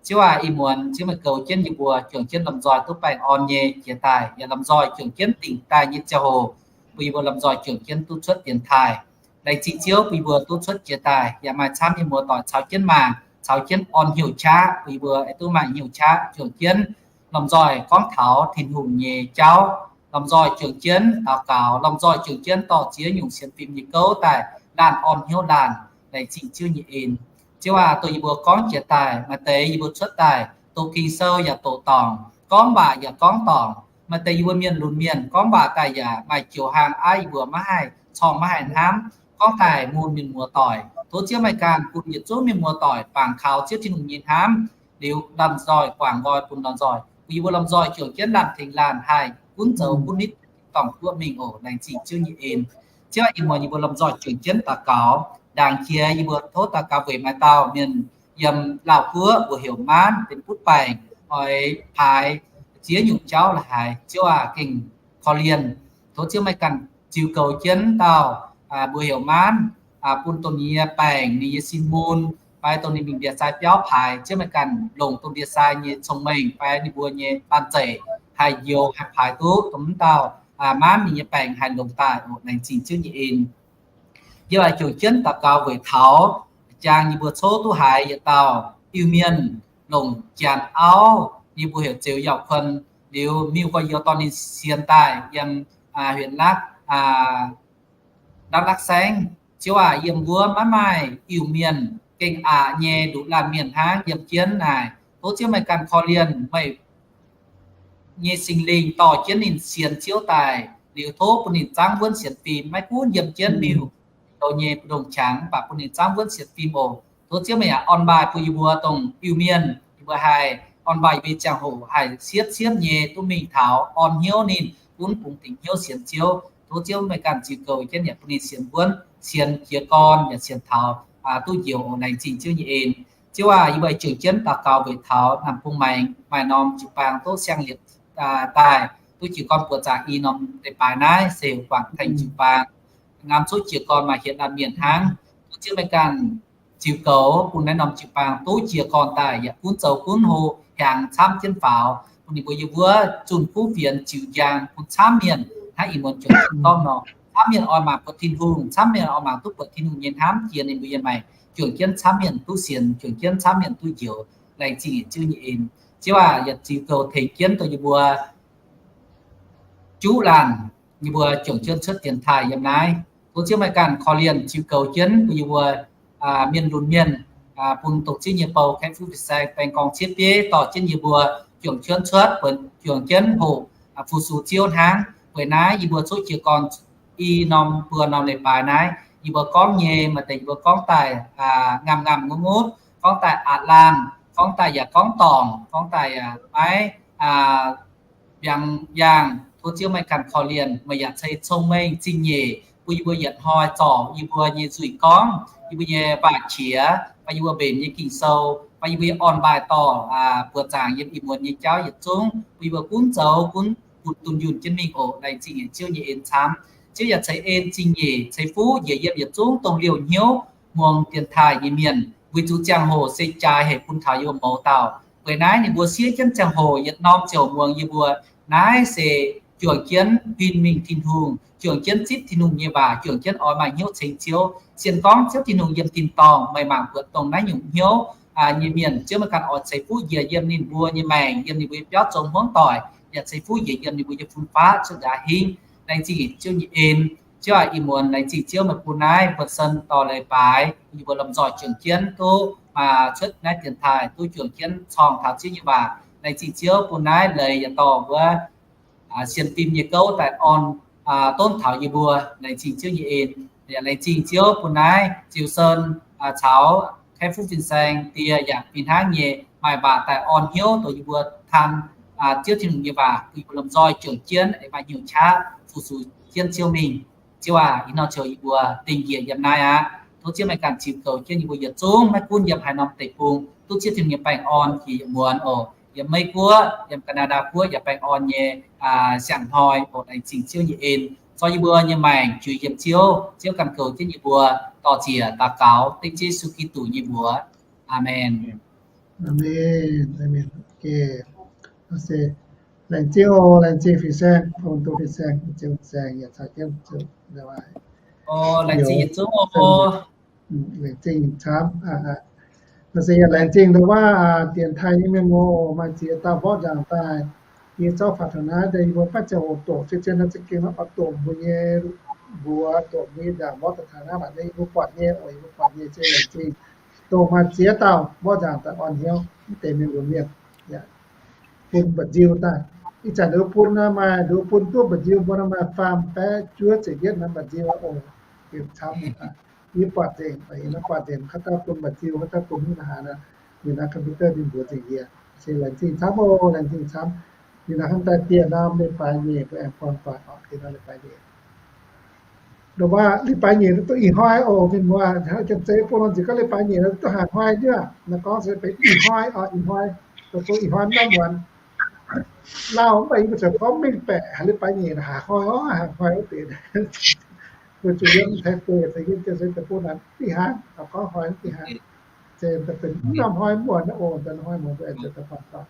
Ziouv aac, ih muonz Ziouv meih goux jienv yie mbuo, juangc jienv lomh nzoih duqv baengh orn nyei jiex daaih, yaac lomh nzoih juangc jienv dingc daaih nyei ziangh hoc, bun yie mbuo lomh nzoih juangc jienv duqv cuotv dienx taaih. Laengz zingh Ziouv bun yie mbuo duqv cuotv jiex daaih, yaac maaih camv nyei muoz-doic caux jienv mangc, caux jienv orn hnyouv qaqv, bun yie mbuo duqv maaih hnyouv qaqv juangc jienv lomh nzoih gorngv taux Tin-Hungh nyei jauv, lomh nzoih juangc jienv daux gaux, lomh nzoih juangc jienv dorh ziex nyungc sienx fim nyei gouv daaih laanh orn hnyouv laanh. Laengz zingh Ziouv nyei en. Ziouv aac, dongh yie mbuo gorngv jiex daaih, maaih deix yie mbuo cuotv daaih doqc Ging-Sou yaac doqc dorngc, gorngv waac yaac gorngv dorngc. Maaih deix yie mbuo mienh lunx mienh gorngv waac daaih yaac maaih joux hlang aiv yie mbuo maiv haih corng maiv haih hnamv. Gorngv daaih mun mienh muoz-doic, tov Ziouv meih ganh bun yietc zungv mienh muoz-doic bangc kaux Ziouv Tin-Hungh nyei hnamv, liuz lomh nzoih guangc nqoi bun lomh nzoih, bun yie mbuo lomh nzoih juangc jienv laanh tengx laanh haih gunv zoux gunv nitv dorngc guoqv mingh oc. Laengz zingh Ziouv nyei en. Ziouv aac, ih muonz yie mbuo lomh nzoih juangc jienv daux gaux, ndaangc jiex yie mbuo tov daux gaux weic maaih dauh mienh yiem Laauh Guoqv mbuox heuc Maanv, benx butv baengc, oix paaix ziex nyungc jauv la'haaix. Ziouv aac, gengh korv-lienh. Tov Ziouv meih ganh ziux goux jienv dauh mbuox heuc Maanv, bun dongh ninh nyei baengc, ninh nyei sin mun, fai dongh ninh mingh ndie-sai biauv paaix, Ziouv meih ganh longc dongh ndie-sai nyei cong-mengh fai ninh mbuo nyei baan zeic haih njoux haih paaix duqv dongh mv dauh Maanv ninh nyei baengc haih longx daaih oc. Laengz zingh Ziouv nyei en. Yie oix juangc jienv daux gaux weic taux jangx yie mbuo cov duqv haiz yietc dauh Iu-Mienh longc janx auv, ninh mbuox heuc Ziux Yauh Kuon, liuz miuc gorx-youz dorh ninh sienx daaih yiem huyện Đắk, Đắk Lắk saengv. Ziouv aac, yiem wuov maiv maaih Iu-Mienh, gengh aqc nyei nduqc laanh mienh hnangv yiem jienv naaic. Tov Ziouv meih ganh korv-lienh meih nyei Singx Lingh dorh jienv ninh sienx Ziouv daaih, liuz tov bun ninh zangv wuonv sienx fim, maiv gunv yiem jienv miuc-youz nyei mbu'ndongx qangx, mv baac bun ninh zangv wuonv sienx fim oc. Tov Ziouv meih yaac orn-baaih bun yie mbuo dongh Iu-Mienh, yie mbuo haih orn-baaih yie mbuo nyei ziangh hoc haih siepv-siepv nyei duqv mingh taux orn hnyouv ninh, gunv bungx dingc hnyouv sienx Ziouv. Tov Ziouv meih ganh ziux goux jienv yaac bun ninh sienx wuonv, sienx jiez gorn yaac sienx taux duqv njoux oc. Laengz zingh Ziouv nyei en. Ziouv aac, yie mbuo juangc jienv daux gaux weic taux Namh Bung Maengx maaih norm jiu-baang duqv siang-liepc daaih, duqv jiez gorn buoqc zaangc i norm leiz-baaix naaiv se heuc Guangc Tengx jiu-baang. Norm cuotv jiez gorn maaih hietc laanh mienh hnangv. Tov Ziouv meih ganh ziux goux bun naaiv norm jiu-baang duqv jiez gorn daaih yaac gunv zoux gunv hlo hiaangx camv jienv faaux, bun ninh mbuo yie mbuo zunh kuv fienx ziux njang bun camv mienh hnangv ih muonz juangc jienv gorngv nor, camv mienh oix mangc buatc Tin-Hungh, camv mienh oix mangc duqv buatc Tin-Hungh nyei hnamv jiex ninh mbuo nyei maengc, juangc jienv camv mienh duqv sienx, juangc jienv camv mienh duqv njoux. Laengz zingh yietc Ziouv nyei en. Ziouv aah, yaac ziux goux tengx jienv dongh yie mbuo juqv laanh, yie mbuo juangc jienv cuotv dienx taaih yiem naaiv. Tov Ziouv meih ganh korv-lienh ziux goux jienv bun yie mbuo mienh lunx mienh, bun dongh Ziouv nyei bou Kaeqv Fuqv Fin-Saeng baeng gorngv ciev bieiv dorh jienv yie mbuo juangc jienv cuotv, juangc jienv hoqc fu-sux Ziouv hnangv. Weic naaiv yie mbuo coqv jiez gorn i norm buo norm leiz-baaix naaiv, yie mbuo gorngv nyei maaih deix yie mbuo gorngv daaih ngaamv ngaamv ngutv ngutv, gorngv daaih aqc laangh, gorngv daaih yaac gorngv dorngc, gorngv daaih yaac maiv mbiaangx yaangh. Tov Ziouv meih ganh korv-lienh, meih yaac ceix cong-mengh zingh nyeic bun yie mbuo yietc hnoi zorc yie mbuo nyei nzuih gorngv, yie mbuo nyei waac-qiex, fai yie mbuo mbenc nyei Ging-Sou, fai yie mbuo nyei orn-mbaaih dorh buoz-zaangc yiem ih muonz nyei jauv yietc zungv, bun yie mbuo gunv zoux gunv butv dunh yunh jienv mingh oc. Laengz zingh yietc Ziouv nyei en camv. Ziouv yaac ceix en zingh nyeic, ceix fuqv njiec yiem yietc zungv dongh liouh hnyouv muangx dienx taaih nyei mienh, weic zuqc ziangh hoc se jaaix hec bun taux yie mbuo mouz dauh. Weic naaiv ninh mbuo siev jienv ziangh hoc yietc norm ziouc muangx yie mbuo. Naaiv se juangc jienv huin mingh Tin-Hungh, juangc jienv zipv Tin-Hungh nyei waac, juangc jienv oix maaih hnyouv ceng Ziouv. Sienh gorngv Ziouv Tin-Hungh yiem tin-dorngh, meih mangc buatc dongh naaiv nyungc hnyouv nyei mienh, Ziouv meih ganh oix ceix fuqv njiec yiem ninh mbuo nyei maengc, yiem ninh mbuo nyei biauv zong hmuangv doic, yaac ceix fuqv njiec yiem ninh mbuo nyei fun-faqv cuotv nqa'haav hingv. Laengz zingh yietc Ziouv nyei en. Ziouv aac, ih muonz laengz zingh Ziouv meih bun naaiv buonv-sen dorh leiz-baaix, yie mbuo lomh nzoih juangc jienv duqv cuotv naaiv dienx taaih, duqv juangc jienv corng taux Ziouv nyei waac. Laengz zingh Ziouv bun naaiv leiz yaac dorh wuov sienx fim nyei gouv daaih orn donv taux yie mbuo. Laengz zingh Ziouv nyei en. Yaac laengz zingh Ziouv bun naaiv Ziux Sen caux Kaeqv Fuqv Fin-Saeng die yaac fih hnangv nyei maaih waac daaih orn hnyouv dongh yie mbuo taan Ziouv Tin-Hungh nyei waac, bun yie mbuo lomh nzoih juangc jienv aengx maaih hnyouv qaqv fu-sux jienv Ziouv mingh. Ziouv aac, ih hnoi ziouc yie mbuo dingh njiec yiem naaiv aqv. Tov Ziouv meih ganh ziux goux jienv yie mbuo yietc zungv, maiv gunv yiem haaix norm deic-bung, duqv Ziouv Tin-Hungh nyei baengh orn jiex yiem muonz oc. Yiem Meiv Guoqv, yiem Canada Guoqv yaac baengh orn nyei siang-hnoi oc. Laengz zingh Ziouv nyei en. Zorqv yie mbuo nyei maengc juix yiem Ziouv, Ziouv ganh goux jienv yie mbuo. Dorh ziec daux gaux dengv Yesu Giduc nyei mbuox. Aamen. Aamen. Aamen. Laengz zingh oc, laengz zingh Fin-Saeng, bun duqv Fin-Saeng, Ziouv Fin-Saeng yaac caux jienv zuqc. Laengz zingh yietc zungv oc. Laengz zingh camv. Naaiv se yaac laengz zingh ndau wuov dienx taaih nyei mienh oc, maaih ziex dauh mborqv nzangc daaih. Yie zorqv faaux taux naaiv deix, yie mbuo baav ziangh hoc doqc, zien-zien nor za'gengh nor oix doqc mbuo nyei mbuox, doqc mbuo nyei ndaangc mborqv daaih taux naaiv, mv baac yie mbuo buatc nyei oc, yie mbuo buatc nyei, se laengz zingh. Dongh maaih ziex dauh mborqv nzangc daaih orn hnyouv, mv deix mienh lunx mienh, bun mba'nziu daaih. Ih zanc nduqc bun nor maaih, nduqc bun duqv mba'nziu mbuo nor maaih faam baeqv juov ziepc yietv norm mba'nziu oc, yiem camv. Yie buatc nzengc, yie nor buatc nzengc, haaix dauh bun mba'nziu, haaix dauh bun haaix nor, ninh naaiv computer ninh mbuox nzengc yie. Se laengz zingh camv oc, laengz zingh camv. Ninh naaiv hnamv daaih dieh norm leiz-baaix nyeic mbuo aengx buangh doic oc, dieh norm leiz-baaix nyeic. Ndoh waac leiz-baaix nyeic duqv ih hnoi oc, mienh muoz, janx-zei bun nor nziex gorngv leiz-baaix nyeic duqv haaix hnoi nyei. Naaiv gorngv se benx ih hnoi oc, ih hnoi, dongh ih hnoi norm muonz. Lauh mv baac yie mbuo corc gorngv mengh baeqc haaix leiz-baaix nyeic, haaix hnoi oc, haaix hnoi oc deix. Mbuo zuqc yiem Taiv deic, yiem jienv se deic-bung naaic fih hnangv, gorngv hnoi fih hnangv. Zeix daaih benx norm hnoi muonz oc, norm hnoi muonz mbuo aengx zuqc daaih buangh doic.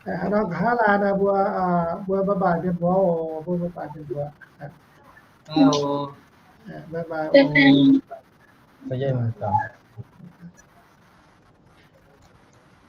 Haaix nor nqa'haav laanh mbuo, mbuo bye bye mienh mbuo oc, mbuo bye bye mienh mbuo. Bye bye oc.